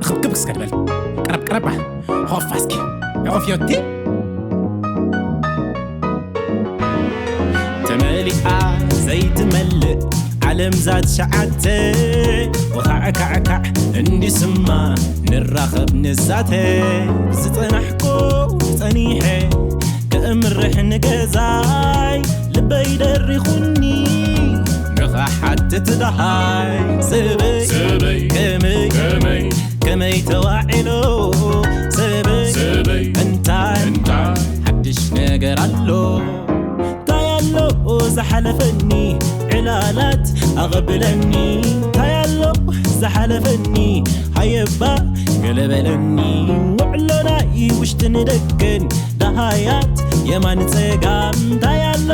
ክብክብ እስከ ንበል። ቀረብ ቀረብ። ሆፋ እስኪ። ሆፍ ዮቲ። ተመሊኣ ዘይትመልእ ዓለም ዛት ሸዓተ። ወኻዕካዕካዕ እንዲስማ ንራኸብ ንዛተ። ዝጸናሕኩ ጸኒሐ ከእምርሕ ንገዛይ ልበይ ደሪኹኒ ንኽሓትት ደሃይ። ሰበይ ሰበይ ከመይ ከመይ ከመይ ተዋዒሎ ሰበይ ሰበይ እንታይ እንታይ ሓድሽ ነገር ኣሎ? እንታይ ኣሎ ዝሓለፈኒ ዕላላት ኣቐብለኒ? እንታይ ኣሎ ዝሓለፈኒ ሃየባ ገለ በለኒ? ውዕሎ ናይ ውሽጥን ደገን ደሃያት የማን ጸጋም እንታይ ኣሎ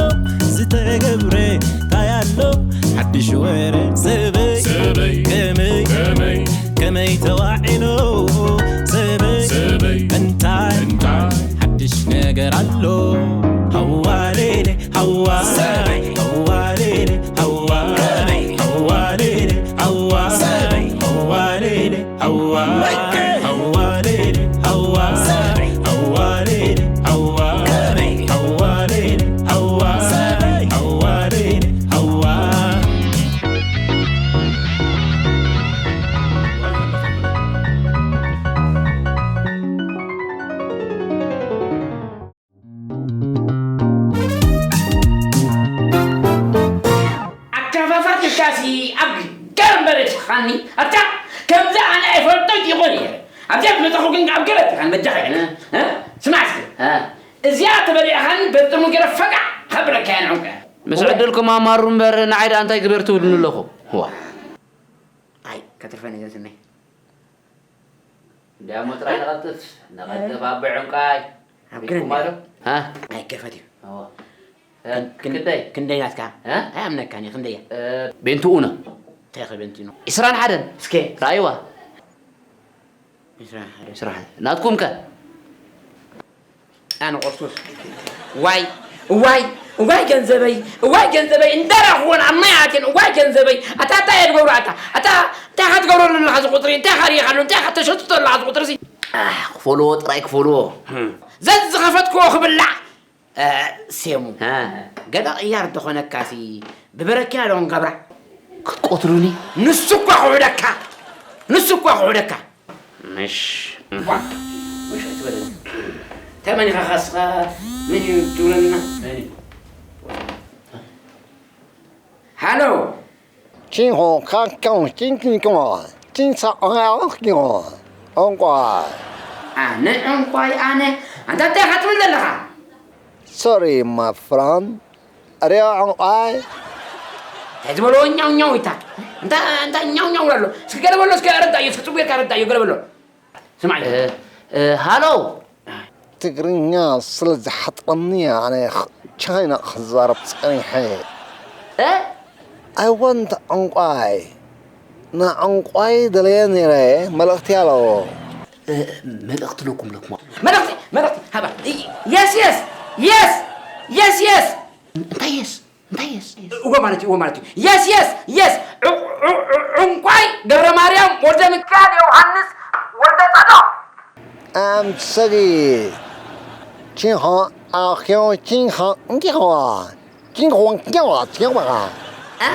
ዝተገብረ እንታይ ኣሎ ሓድሽ ወረ ሰበይ ሰበይ ከመይ ከመይ ከመይ ተዋዒሎ ሰበይ ሰበይ እንታይ እንታይ ሓድሽ ነገር ኣሎ? ሃዋሌሌ ሃዋ ሰበይ ሃዋሌሌ ሃዋ ከመይ ሃዋሌሌ ሃዋ ሰበይ ሃዋሌሌ ሃዋ ሃዋሌሌ ሃዋ ሰበይ ሃዋሌሌ ሃዋ ከመይ ሃዋሌሌ ሃዋ ሰበይ ሃዋሌሌ ሃዋ። ኣካፋፋትካሲ ኣብ ገርበረ ትኻኒ ኣታ። ከምዚ ኣነ ኣይፈልጦ ይኾን እየ። ኣብዚኣ ትመጣኹ ግን ኣብ ገለ ትኻን በጃኻ ኢለ። እ? ስማዕ እስኪ። እ? እዚኣ ተበሊዕኻኒ በጥሙ ገለ ፈቃዕ ከብለካ እየ ንዕንቀ። ምስ ዕድልኩም ኣማሩ እምበር ንዓይ ደኣ እንታይ ግበር ትብሉኒ ኣለኹም? ዋ። ኣይ፣ ከትርፈኒ ዘዝነይ። እንዲያሞ ጥራይ ነቐልጥፍ፣ ነቐልጥፍ ኣቦይ ዕንቋይ። ኣብ ኢልኩም ግርም ኣሎ? ሃ? ኣይገፈት እዩ። እዎ። እ፣ ክን-፣ ክንደይ? ክንደይ ናትካ? እ? ኣይኣምነካን እየ፣ ክንደይ እያ? እ፣ ቤንትኡ ነው። እንታይ ኸ ቤንትኡ ነው? ዒስራን ሓደን። እስከ። ራእይዋ። ዒስራን ሓደን። ዒስራን ሓደን። ናትኩም ከ? ኣነ ቁርሱስ። ዋይ፣ ዋይ፣ ዋይ ገንዘበይ፣ ዋይ ገንዘበይ፣ እንዳራኽዎን ኣብ ማይ ኣትየን፣ ዋይ ገንዘበይ፣ ኣታ እንታይ እየ ዝገብሮ ኣታ? ኣታ እንታይ ኢኻ ትገብረሉ ኣለኻ እዚ ቁፅሪ? እንታይ ኢኻ ርኢኻሉ? እንታይ ኢኻ ተሸትቶ ኣለኻ እዚ ቁፅሪ እዚ? ኣህ፣ ክፈልዎ ጥራይ ክፈልዎ። ዘዝኸፈትክዎ ክብላዕ። እ፣ ሴሙ። እ። ገለ ቅያር እንተኾነካሲ ብበረኪና ዶ ክንገብራ? ክትቆትሉኒ? ንሱ እኳ ክውሕደካ። ንሱ እኳ ክውሕደካ። ምሽ። ዋ፣ ምሽ ኣይትበለኒ። ተመኒኻ ኻስኻ ምን እዩ ትብለና? ሃሎ። ቺንሆ ካካው ቺንኪንኮ ቺንሳ ኦያኪንሆ ኦንቋ። ኣነ ኦንቋይ ኣነ። ኣንታ እንታይ ኢኻ ትብል ዘለኻ? ሶሪ ማይ ፍራንድ። ኣሪያ ኦንቋይ። እንታይ ዝበሎ ኛው ኛው ኢታ? እንታ፣ እንታ ኛው ኛው ኣሎ። እስኪ ገለ በሎ፣ እስኪ ኣረዳዮ፣ እስኪ ጽቡቅ ጌርካ ኣረዳዮ፣ ገለ በሎ። ስማዕ። እ፣ እ፣ ሃሎ። ትግርኛ ስለ ዝሓጥረኒ ኣነ ኽ-፣ ቻይና ክዛረብ ጸኒሐ። እ? I want ዕንቋይ። ንዕንቋይ ደለየ ነይረ፣ መልእኽቲ ኣለዎ። እ፣ መልእኽቲ ለኩም ለኩም። መልእኽቲ፣ መልእኽቲ፣ ሃባ። ይ-፣ yes፣ yes፣ yes፣ yes፣ yes። እንታይ የስ? እንታይ የስ? እዎ ማለት እዩ፣ እዎ ማለት እዩ። የስ፣ የስ፣ የስ። ዑ-፣ ዑ-፣ ዑ-፣ ዕንቋይ ገብረ ማርያም ወልደ ሚካኤል ዮሃንስ ወልደ ጸዶ። ኣምሰጊ ቺንሆ ኣኽዮ ቺንሆ እንኪሆ ቺንሆ እንኪሆ ቺንሆ። እ?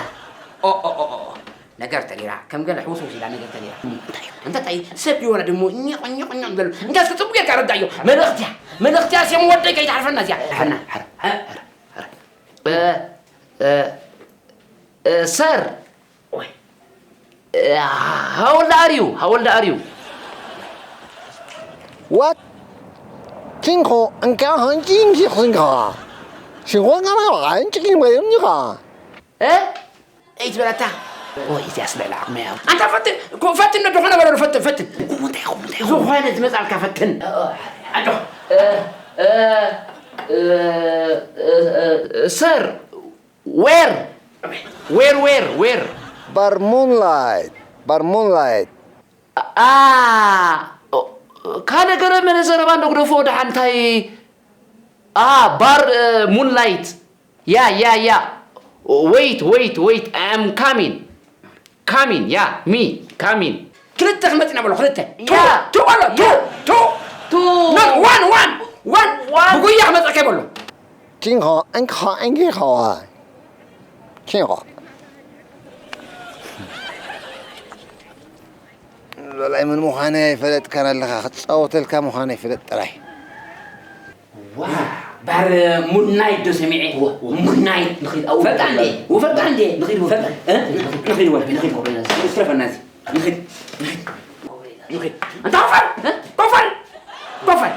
ኦ፣ ኦ፣ ኦ፣ ኦ። ነገር ተሊራ፣ ከም ገለ ሕውስውስ ኢላ ነገር ተሊራ። እንታይ እዩ? እንታይ እዩ? ሰብ ይወለድ እሞ ኛቕ፣ ኛቕ፣ ኛቕ ይበሉ። እንካ እስኪ ጽቡቅ ጌርካ ረዳዮ። መልእኽቲ እያ። መልእኽቲ እያ፣ ሴም ወደይ ከይትሓልፈና እዚኣ። ሓና። እ፣ እ፣ እ፣ ሰር፣ ወይ። እ፣ how old are you? How old are you? What? ቺንኮ እንካ ሃንቺ እንቺ ቺንኮ። ቺንኮ እንካ ሃንቺ ቺንኮ እንካ። እ? ኣይትበላታ። ኦይ፣ እዚኣ ስለ ላዕመያ። ኣንታ ፈትን፣ ኮ-፣ ፈትን፣ ዶ ዝኾነ በሎ፣ ፈትን፣ ፈትን። እሞ እንታይ፣ እሞ እንታይ? ዝኾነ ዝመጻልካ ፈትን። ኣጆ። እ፣ እ፣ እ፣ እ፣ እ፣ ሰር፣ ዌር? ዌር፣ ዌር፣ ዌር? ባር ሙንላይት፣ ባር ሙንላይት። ኣ፣ ኦ፣ ካልእ ገለ መለ ዘረባ እንዶ ግደፎ፣ ደሓን እንታይ? ኣ፣ ባር፣ እ፣ ሙንላይት። ያ፣ ያ፣ ያ። Wait, wait, wait, I am coming. Coming, yeah, me, coming. ክልተ ክመጽና በሎ፣ ክልተ። ቱ፣ Yeah. ቱ በሎ፣ ቱ፣ ቱ። ቱ። No, one, one, one. One. ብጉያ ክመጸካ ይበሎ። ቺንኾ እንኮ እንኪ ኸዋ ቺንኾ ሎላይ ምን ምዃነ ኣይፈለጥካን ኣለኻ። ክጻወተልካ ምዃነ ኣይፈለጥ ጥራይ። ዋ ባር ሙድናይት ዶ ሰሚዐ? ሙድናይት ንኺድ ኣብኡ ፈጣን ድየ? ወፈጣን ድየ? ንኺድ ወፈጣን። እ? ንኺድ ወፈጣን። ንኺድ ወፈጣን። ንኺድ ወፈጣን። ንኺድ። ንኺድ። ንኺድ። ኣንታ ኮፈል! እ? ኮፈል! ኮፈል!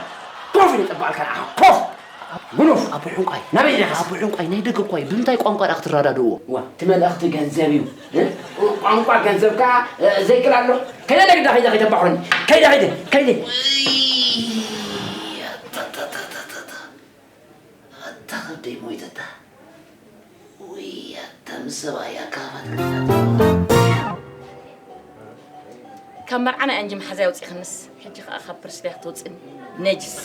ኮፍ ኢለ ጠባልካ ንዓኻ። ኮፍ! ጉኑፍ! ኣቦ ዕንቋይ። ናበይ ኢኻ? ኣቦ ዕንቋይ፣ ናይ ደገ እኳ እዩ። ብምንታይ ቋንቋ ደኣ ክትረዳድእዎ? ዋ፣ እቲ መልእኽቲ ገንዘብ እዩ። እ? ቋንቋ ገንዘብ ከኣ፣ እ፣ ዘይክል ኣሎ። ከይደ፣ ከይደ፣ ከይደ፣ ከይደ፣ ባሕሮኒ። ከይደ፣ ከይደ፣ ከይደ። ኣታ ከብደይ ሞይተታ። ውይ፣ ኣታ ምስ ሰብኣይ ኣካፋት ክትፈትዋ። ካብ መርዓ ናይ ኣንጂ መሓዛይ ኣውፂኽንስ፣ ሕጂ ኸዓ ካብ ፕርስሊያ ክትወፅእኒ። ነጅስ።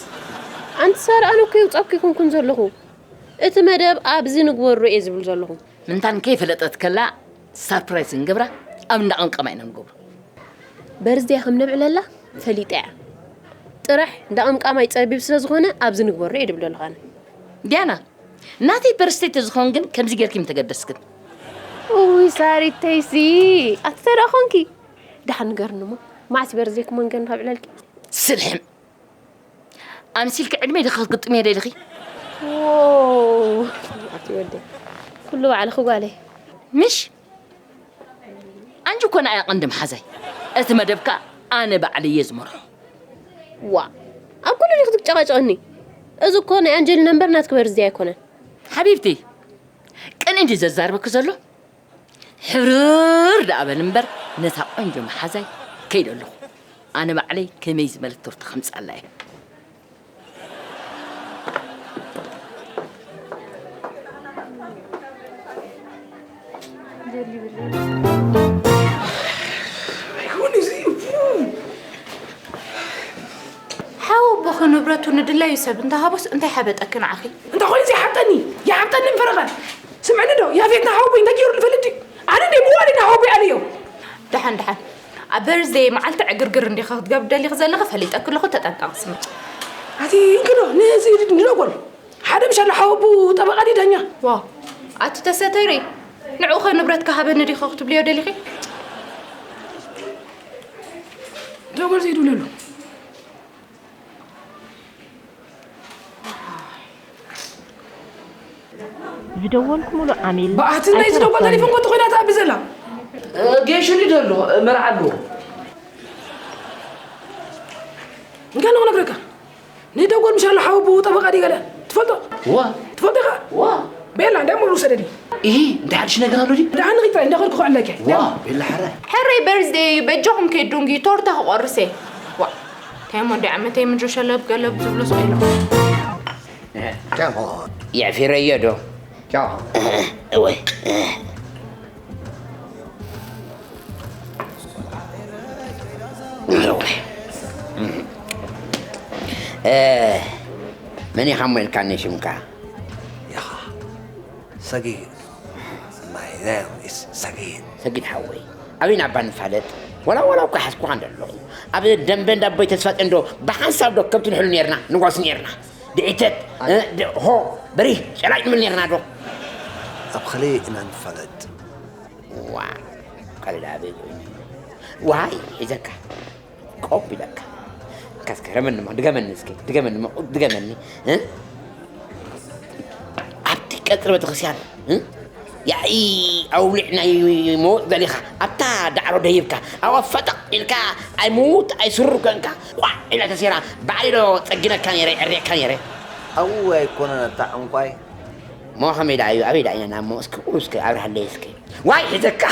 ኣንቲ ሳራ፣ ኣነ እኮ የውፃእኩ ኣይኮንኩን ዘለኹ። እቲ መደብ ኣብዚ ንግበሮ እየ ዝብል ዘለኹ። ምንታን ከይፈለጠት ከላ ሳርፕራይዝ ንገብራ፣ ኣብ እንዳቐምቀማ ኢና ንገብሮ። በርዝደያ ከም ነብዕለላ ፈሊጠ እያ። ጥራሕ እንዳቐምቃማይ ጸቢብ ስለ ዝኾነ ኣብዚ ንግበሮ እየ ድብል ዘለኹ ኣነ። ዲያና፣ ናተይ በርስደይ ተዝኾን ግን ከምዚ ጌርኪ ምተገደስክን። እውይ ሳሪተይሲ፣ ኣቲ ተደኣ ኾንኪ። ደሓን ንገርኒ እሞ፣ መዓስ በርዝደይ ክመንገን ከብዕለልኪ? ስልሕም። ኣምሲልኪ ዕድመይ ዲኺ ክትግጥምዮ ደሊኺ? ዎው፣ ኣቲ ወደይ፣ ኩሉ ባዕልኺ ጓለይ። ምሽ? ኣንጂ እኮ ንኣያ ቀንዲ መሓዛይ። እቲ መደብ ከኣ ኣነ ባዕለይ እየ ዝመርሖ። ዋ፣ ኣብ ኩሉ ዲኺ ትጨቃጨቅኒ? እዚ እኮ ናይ ኣንጀሊና እምበር ናትኪ በርዝደይ ኣይኮነን። ሓቢብቲ፣ ቅንኢ እንዲ ዘዛርበኪ ዘሎ? ሕብርር ደኣ በል እምበር፣ ነታ ቆንጆ መሓዛይ ከይደ ኣለኹ። ኣነ ባዕለይ ከመይ ዝበለት ቶርታ ከምጽኣላ እየ። ሓወቦኺ ንብረቱ ንድላዩ ሰብ እንተሃቦስ እንታይ ሓበጠኪ ንዓኺ? እንታይ ኮይኑ ዘይሓብጠኒ? ይሓብጠኒ ምፈረቓ። ስምዕኒ ዶ? ያፌት ንሓወቦይ እንታይ ገይሩ ንፈልጥ ድዩ? ኣነ እንደ ምዋሊ ንሓወቦይ ኣለዮ። ደሓን ደሓን። ኣብ በርዝደይ መዓልቲ ዕግርግር እንዲኺ ክትገብሪ ደሊኺ ዘለኺ ፈሊጠኪ ኣለኹ፣ ተጠንቀቒ ስምዒ። ኣቲ እንክዶ ንዚ ንደጎል ሓደ ምሻሎ ሓወቡ ጠበቓ ድዩ ዳኛ? ዋው ኣቲ ተሰተሪ ንዕኡ ኸ ንብረትካ ሃበኒ ዲኺ ክትብልዮ ደሊኺ? ደጎል ዘይድውለሉ። ዝደወልኩምሉ ዓሚል ብኣቲ ናይ ዝደጎል ተሌፎን ኮንተ ኮይና ተኣቢ ዘላ። ጌሹ ሊ ደሎ መርዓ ኣለዎ። እንካ ነው ነግረካ ንደጎል ምሻሎ ሓወቡ ጠበቓ ድዩ ገለ ትፈልጦ? ዋ ትፈልጦ ኢኻ? ዋ ቤላ እንታይ ሙሉ ሰደኒ ይሄ እንደ ሓድሽ ነገር ኣሎ ድዩ? ደሓን ንኺድ ጥራይ እንዳኸድኩ ክዕለከ ዋ ቤላ ሓራይ ሕረይ በርዝደይ በጃኹም ከይዱንጊ ቶርታ ክቆርሰ ዋ ታይሞ እንዲ ዓመተይ ምንጆ ሸለብ ገለብ ዝብሎ ስቕ ኢሎም የዕፊረዮ ዶ? እወ መን ኢኻ እሞ ኢልካኒ ሽምካ? ሰጊድ My name is ሰጊድ ሰጊድ ሓወይ ኣበይና እባ ንፋለጥ? ዋላ ዋላ እኳ ሓዝኩኻ እንደ ኣለኹ ኣብ ደንበ እንዳ ኣቦይ ተስፋጽዮን ዶ ብሓንሳብ ዶ ከብቲ ንሕሉ ኔርና ንጓስ ኔርና ድዒተት እ፣ ድ- ሆ በሪህ ጨላጭ ንብል ኔርና ዶ? ኣብ ኸለይ ኢና ንፋለጥ ዋ ካልእ ደኣ ኣበይ ኮይኑ ዋይ ሒዘካ ቆብ ኢለካ ካስከ ረመኒ እሞ ድገመኒ እስኪ ድገመኒ እሞ ድገመኒ እ? ኣብቲ ቀጽሪ ቤተክርስትያን እ? ያኢ ኣውሊዕ ናይ መወፅ ደሊኻ ኣብታ ዳዕሮ ደይብካ ኣብኣ ፈጠቕ ኢልካ ኣይምውት ኣይስሩር ኮንካ ቋዕ ኢላ ተሴራ ባዕሊ ዶ ጸጊነካ ነይረ ዕርየካ ነይረ ኣብኡ ኣይኮነን ኣታ ዕንቋይ ሞ ከመይ ደኣ እዩ ኣበይ ደኣ ኢና ናሞ እስኪ ቁሩ እስኪ ኣብርሃለይ እስኪ ዋይ ሒዘካ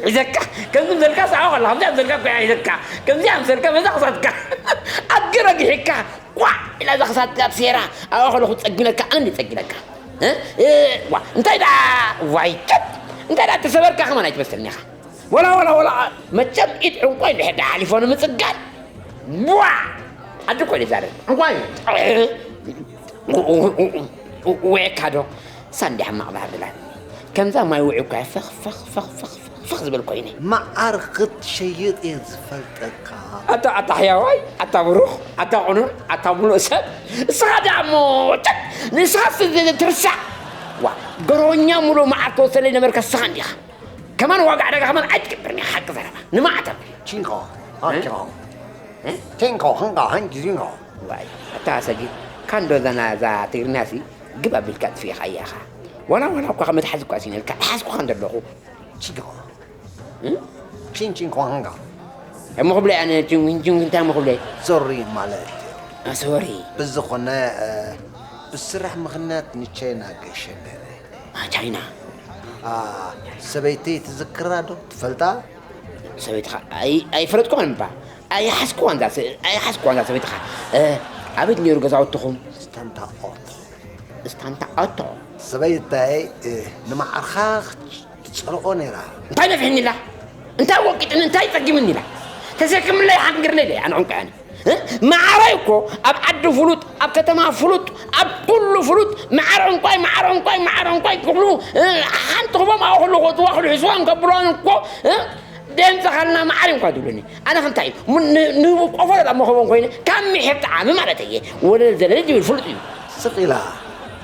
ሒዘካ ከምዚ ምሰልካ ሰዓው ከላ ከምዚ ምሰልካ ኮያ ሒዘካ ከምዚ ምሰልካ በዛ ክሳትካ ኣድጊ ረጊሒካ ቋዕ ኢላ እዛ ክሳትካ ትሴራ ኣብኣ ከለኹ ጸጊነካ ኣነ እንዲ ጸጊነካ እ? እ፣ ዋ እንታይ ደኣ ዋይ ጨት እንታይ ደኣ ተሰበርካ ከማን ኣይትመስልኒ ኢኻ ወላ ወላ ወላ መቸም ኢድ ዕንቋይ እንድሕር ደኣ ሓሊፎ ንምጽጋል ዋ ኣዲ እኮ ይዛረብ ዕንቋይ ወየካ ዶ ሳንዲ ሕማቕ ባህሪ ደላትኒ። ከምዛ ማይ ውዒ እኳ ፈኽ ፈኽ ፈኽ ፈኽ ፈኽ ዝበል ኮይነ። መዓር ክትሸይጥ እየ ዝፈልጠካ። ኣታ ኣታ ሕያዋይ፣ ኣታ ብሩኽ፣ ኣታ ቁኑዕ፣ ኣታ ሙሉእ ሰብ። እስኻ ደኣ እሞ ጨቅ ንስኻ ትርሳዕ። ዋ ገሮኛ ሙሉእ መዓር ተወሰለይ ነበርካ እስኻ እንዲኻ። ከማን ዋጋ ዕዳጋ ከማን ኣይትገብርን ኢኻ ሓቂ ዘረባ። ንማዕተብ። ቺንኮ፣ ኣኪሮ። ቲንኮ፣ ህንጋ፣ ሃንጂ፣ ዚንኮ። ዋይ ኣታ ሰጊድ ካንዶ ዘና እዛ ትግርኛ ሲ ግብ ኣቢልካ ጥፊእኻ እያኻ። ዋላ ዋላ እኳ ከመትሓዝ እኳ ሲነልካ ሓዝኩኻ እንደለኹ። ቺንኮ። ቺን ቺንኮ፣ ህንጋ። እሞ ክብለይ ኣነ ቺንጉን ቺንጉን እንታይ እሞ ክብለይ? ዞሪ ማለት እዩ። ሶሪ። ብዝኾነ ብስራሕ ምኽንያት ንቻይና ገሸ ነረ። ቻይና። ሰበይተይ ትዝክራ ዶ ትፈልጣ? ሰበይትኻ ኣይፈለጥኩዋን እባ ኣይሓዝኩዋን እዛ ሰበይትኻ። ኣበይ ነይሩ ገዛውትኹም? ስታንታ ኦቶ። ስታንታ ኦቶ። ሰበይታይ ንመዓርኻ ትጸልኦ ነይራ። እንታይ ነፊሕኒ ኢላ? እንታይ ወቂጥኒ? እንታይ ጸጊምኒ ኢላ? ተሰክምለይ ሓንግርለይ ኢለ ኣነ ዕንቋይ ኣነ። መዓረይ እኮ ኣብ ዓዲ ፍሉጥ፣ ኣብ ከተማ ፍሉጥ፣ ኣብ ኩሉ ፍሉጥ፣ መዓር ዕንቋይ፣ መዓር ዕንቋይ፣ መዓር ዕንቋይ ክብሉ ሓንቲ ክቦም ኣብኡ ከለኹ እትዋ ክልሕስዋን ከብልዋን እኮ ደምፀኻልና መዓር እንኳ ትብሉኒ። ኣነ ከምታይ እዩ ንቆፎ ለጣ መኸቦን ኮይነ ካብ ምሒር ጣዓሚ ማለት እየ ወለል ዘለል ዝብል ፍሉጥ እዩ። ስቕ ኢላ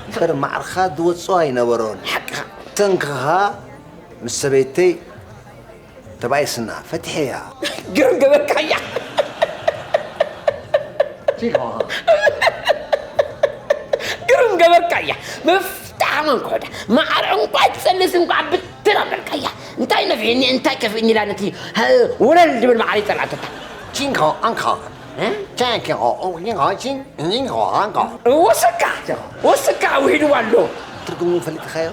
እምበር መዓርኻ ዝወፅኦ ኣይነበሮን። ሓቅኻ። ሰንክኻ ምስ ሰበይተይ ተባኢስና ፈቲሐያ። ግርም ገበርካያ። ግርም ገበርካያ። መፍትሓ መንኮዳ መዓር ዕንቋይ ትፀንስ እንኳ ብትን ኣበልካያ። እንታይ ነፊሕኒ እንታይ ከፊእኒ ኢላ ነቲ ወለል ዝብል መዓር ይፀልኣተታ። ቺንኮ ኣንኮ ቻንኪ ኦንኮ ቺን ኒንኮ ኣንኮ ወስካ ወስካ ውሒድዋ ኣሎ። ትርጉሙ ፈሊጥኻዮ?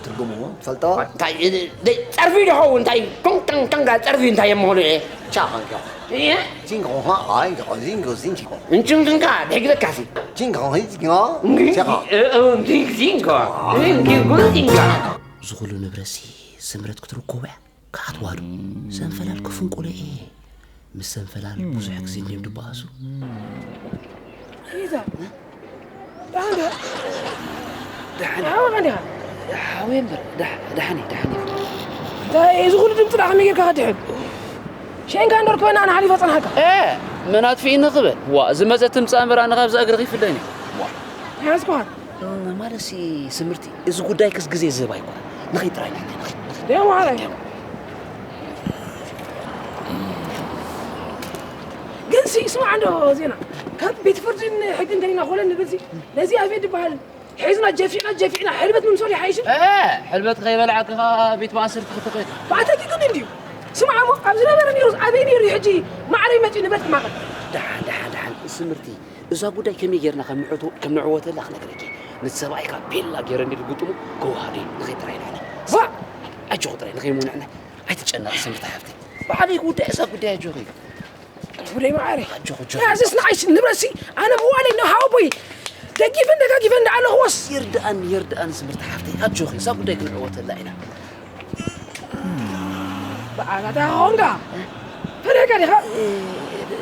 ትርጉሙ ትፈልጦ? ጸርፊ ድኸውን እንታይ ኮንቀንቀንጋ ጸርፊ እንታይ የምሆኑ እየ። ቻ ዚንጎ ዚንጎ ዚንጎ ዚንጎ እንችንክንካ ድሕግዘካሲ። ዚንጎ ዚንጎ ዚንጎ ዚንጎ ዚንጎ እዚ ኩሉ ንብረትሲ ስምረት ክትርከቦ እያ። ክኣትዋ ዶ? ሰንፈላል ክፍንቁለ እየ። ምስ ሰንፈላል ብዙሕ ግዜ እንድዮም ድበኣሱ። ኢዛ ዳንዳ ደሓን ሓወኻ እንዲኻ። ሓወይ እምበር ደሓን ደሓን ደሓን። እንታይ እዚ ኩሉ ድምፂ ደኣ ከመይ ጌርካ ከድሕን? ሸንካ እንዶ ርክበና ኣነ ሓሊፈ ጸንሓካ። እ መን ኣጥፊእኒ ክበል ዋ ዝመፀ ትምፃእ እምበር ኣነ ካብዛ እግሪ ከይፍለኒ። ሓዝኳ ማለትሲ ስምርቲ እዚ ጉዳይ ክስ ግዜ ዝህብ ኣይኮነን። ንኸይድ ጥራይ ንሕና ንኸይድ። ደም ዋለ። ግን ሲ ስማዕ እንዶ ዜና ካብ ቤት ፍርድን ሕግን ገሊና ኮለን ንብል ሲ ነዚ ኣቤት ዝበሃል ሒዝና ጀፊዕና ጀፊዕና ሕልበት ምምሰሉ ይሓይሽ። ሕልበት ከይበላዕካ ቤት ማእሰርቲ ክትኸድ። ብኣተኪ ግን እንድዩ ስማዕ እሞ ኣብ ዝነበረ ነይሩስ ኣበይ ነይሩ እዩ ሕጂ ማዕረይ መፂኡ ንብረት ክማቐል። ደሓን ደሓን ደሓን ስምርቲ እዛ ጉዳይ ከመይ ጌርና ከም ንዕወተላ ክነግረኪ። ነቲ ሰብኣይካ ቤላ ጌረ እንዲ ዝግጥሙ ክወሃብ እዩ። ንኸይድ ጥራይ ንሕና። ዋ! ኣጆኹ ጥራይ ንኸይምውንዕና። ኣይትጨነቕ ስምርቲ ሓፍተይ። ባዕለይ ክውዳእ እዛ ጉዳይ ኣጆኺ። ውደይ መዓረይ። ኣጆኺ ኣጆኺ። ያዝስ ንዓይስ ንብረትሲ ኣነ ምዋለይ ንሃወቦይ ደጊፈን ደጋጊፈን እንዳኣለኽዎስ። ይርድኣኒ ይርድኣኒ ስምርቲ ሓፍተይ ኣጆኺ። እዛ ጉዳይ ክንዕወተላ ኢና። ብዓጋታ ኾንካ ፈሪሕካ ዲኻ?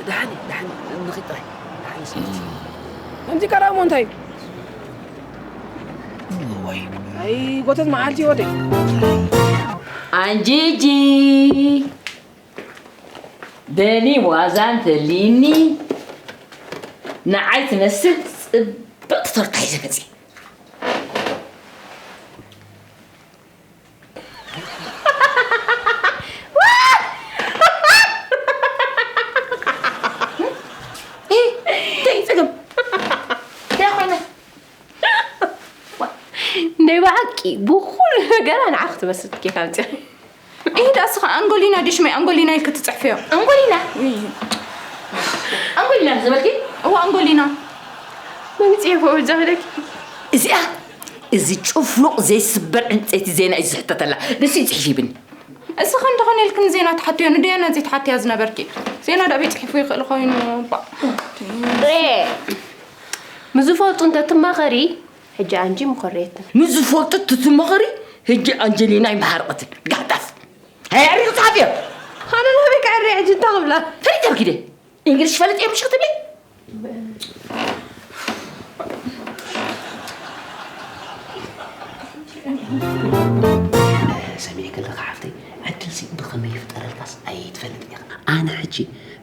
ደሓን ደሓን ንኺድ ጥራይ ደሓን ስምቲ ከምዚ ቀረብ እሞ እንታይ እዩ? ወይ ኣይ ጎተት መዓልቲ ወደይ ኣንጂጂ በሊ ዋዛ እንተልይኒ ንዓይ ትመስል ጽብቕቲ ቶርታ ሒዘ መፅእ ናይ ብሓቂ ብኩሉ ነገራ ንዓኺ ትመስል ኬክ ኣምፅኣ። ኢሂ ደኣ እስኻ ኣንጎሊና ድሽ ማይ ኣንጎሊና ኢልኪ ትፅሕፍዮ? ኣንጎሊና? ኣንጎሊና ዝበልኪ? እዋ ኣንጎሊና። መምፅኤ ፎ ብጃ ክደኪ። እዚኣ እዚ ጭፍሉቕ ዘይስበር ዕንፀይቲ ዜና እዩ ዝሕተተላ። ንሱ እዩ ፅሒፍ ይብኒ። እስኺ እንተኾነ ኢልክኒ ዜና ትሓትዮ ንደያና ዘይትሓትያ ዝነበርኪ? ዜና ዶ ኣበይ ፅሒፉ ይኽእል ኮይኑ? ባእ። ሬ! ምስ ዝፈልጡ እንተትማኸሪ ሕጂ ኣንጂ ምኾረየትን። ምስ ዝፈልጡ ትትማኸሪ ሕጂ ኣንጀሊና ኣይምሓረቐትን። ጋሕጣፍ! ሃይ ኣዕሪቕ ጸሓፍዮ! ኣነ ናበይ ክዕሪ ሕጂ እንታይ ክብላ? ፈሊጠ ብኪደ። እንግሊሽ ፈልጥ እየ ምሽ ክትብሊ? ሰሚዐ ከለኻ ሓፍተይ፣ ዕድልሲ ብኸመይ ይፍጠረልካስ ኣይትፈልጥን ኢኻ። ኣነ ሕጂ፣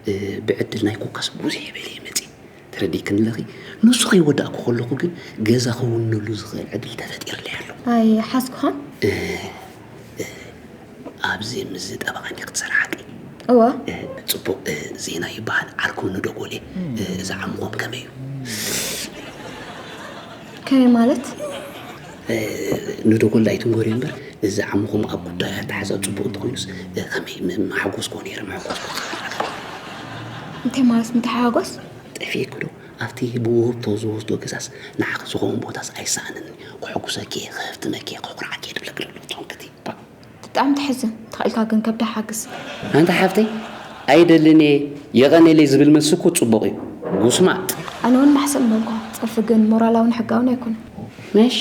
እ፣ ብዕድል ናይ ኮካስ ብዙሕ በለ ይመጽእ። ተረዲእክኒ ኣለኺ? ንሱ ከይወዳእኩ ከለኹ ግን ገዛ ክውነሉ ዝኽእል ዕድል ተፈጢርለይ ኣሎ። ኣይ፣ ሓዝኩኻን? እ፣ እ፣ ኣብዚ ምስዚ ጠበቓ እንዲኺ ትሰርሓ ቀይ? እወ። እ፣ ጽቡቕ፣ እ፣ ዜና ይበሃል። ዓርኩም ንደጎል እየ። እ፣ እዚ ዓምኹም ከመይ እዩ? ከመይ ማለት? እ፣ ንደጎል ኣይትንገርዮ እምበር፣ እዚ ዓምኹም ኣብ ጉዳይ ኣተሓሕዛ ጽቡቕ እንተኾይኑስ፣ እ፣ ከመይ ም-፣ ምሓጎስኩዎ ነይረ፣ ምሓጎስኩዎ። እንታይ ማለት ምትሓጓስ? ጠፊኤኪ ዶ? ኣብቲ ብውህብቶ ዝወስዶ ገዛስ ንዓኺ ዝኸውን ቦታስ ኣይሰኣንን። ከሐጉሰኪ፣ ከህፍትመኪ፣ ከኹርዓኪ እየ ድብለኪ ዘለኹ፣ ጽንቅቲ። ብጣዕሚ ተሕዝን። ተኽእልካ ግን ከብዳ ሓግዝ። ኣንታ ሓፍተይ፣ ኣይደልን እየ፣ የቐንየለይ ዝብል መልሲ እኮ ጽቡቕ እዩ። ጉስማጥ። ኣነ እውን ማሕሰብ እሞ እኳ፣ ጸርፊ ግን ሞራላውን ሕጋውን ኣይኮነን። ምሽ?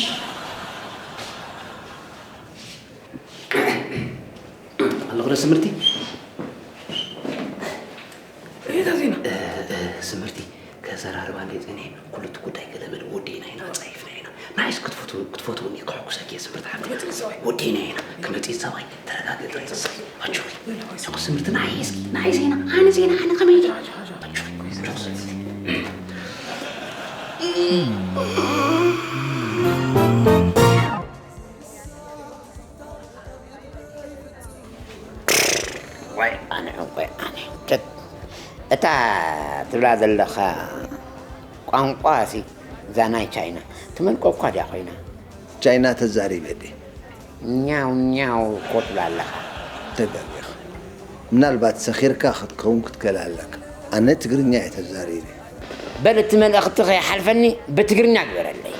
ኣለኹ ዶ ስምርቲ? እታ ዜና። እ፣ እ፣ ስምርቲ፣ ከዘራርባ እንደ ጸኒሐ፣ ኩሉ እቲ ጉዳይ ገለ መለ ወዲእና ኢና፣ ኣጻይፍና ኢና። ንዓይስ ክትፈትው-፣ ክትፈትውኒ ከሐጉሰኪ እየ ስምርቲ ሓፍተይ። ክመጽእ ሰብኣይ። ወዲእና ኢና። ክመጽእ ሰብኣይ፣ ተረጋገጽ። ኣጆኺ። እኹ ስምርቲ፣ ንዓይ እስኪ፣ ንዓይ ዜና፣ ኣነ ዜና፣ ኣነ ከመይ ኢለ? ኣጆኺ፣ ኣጆኺ ስምርቲ። ዋይ ኣነ ዕንቋይ ኣነ። ጭት። እታ ትብላ ዘለኻ ቋንቋ ሲ እዛ ናይ ቻይና ትመልቆ እኳ ድያ ኮይና? ቻይና ተዛሪበ ድየ? ኛው ኛው እኮ ትብላ ኣለኻ። ተጋጊኻ። ምናልባት ሰኺርካ ክትከውን ክትከል ኣለካ። ኣነ ትግርኛ እየ ተዛሪበ። በል እቲ መልእኽቲ ከይሓልፈኒ ብትግርኛ ግበረለይ።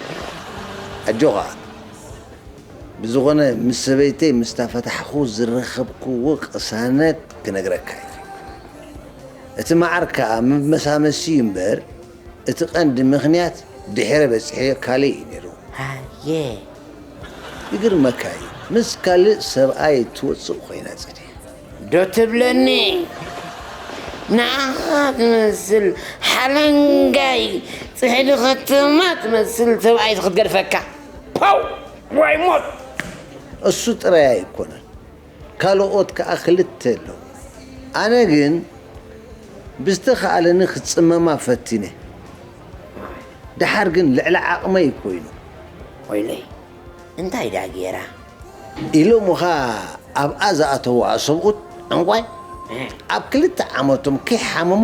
ኣጆኻ። ብዝኾነ ምስ ሰበይተይ ምስታ ፈታሕኹ ዝረኸብክዎ ቅሳነት ክነግረካ እየ። እቲ መዓር ከኣ መመሳመሲ እዩ እምበር፣ እቲ ቀንዲ ምኽንያት ድሒረ በጺሐዮ ካልእ እዩ ነይሩ። ኣየ። ይግርመካ እዩ፣ ምስ ካልእ ሰብኣይ እትወጽእ ኮይና ጸኒሓ። ዶ ትብለኒ? ንዓኻ ትመስል ሓለንጋይ ጽሕዲ ከተማ ትመስል ሰብኣይ ክትገድፈካ። ፓው! ዋይ ሞት! እሱ ጥራይ ኣይኮነን፣ ካልኦት ከኣ ክልተ ኣለዉ። ኣነ ግን ብዝተኻእለኒ ክጽመማ ፈቲነ። ደሓር ግን ልዕሊ ዓቕመይ ኮይኑ። ወይለይ፣ እንታይ ደኣ ገይራ? ኢሎምኻ ኣብኣ ዝኣተውዋ ሰብኡት ዕንቋይ ኣብ ክልተ ዓመቶም ከይሓመሙ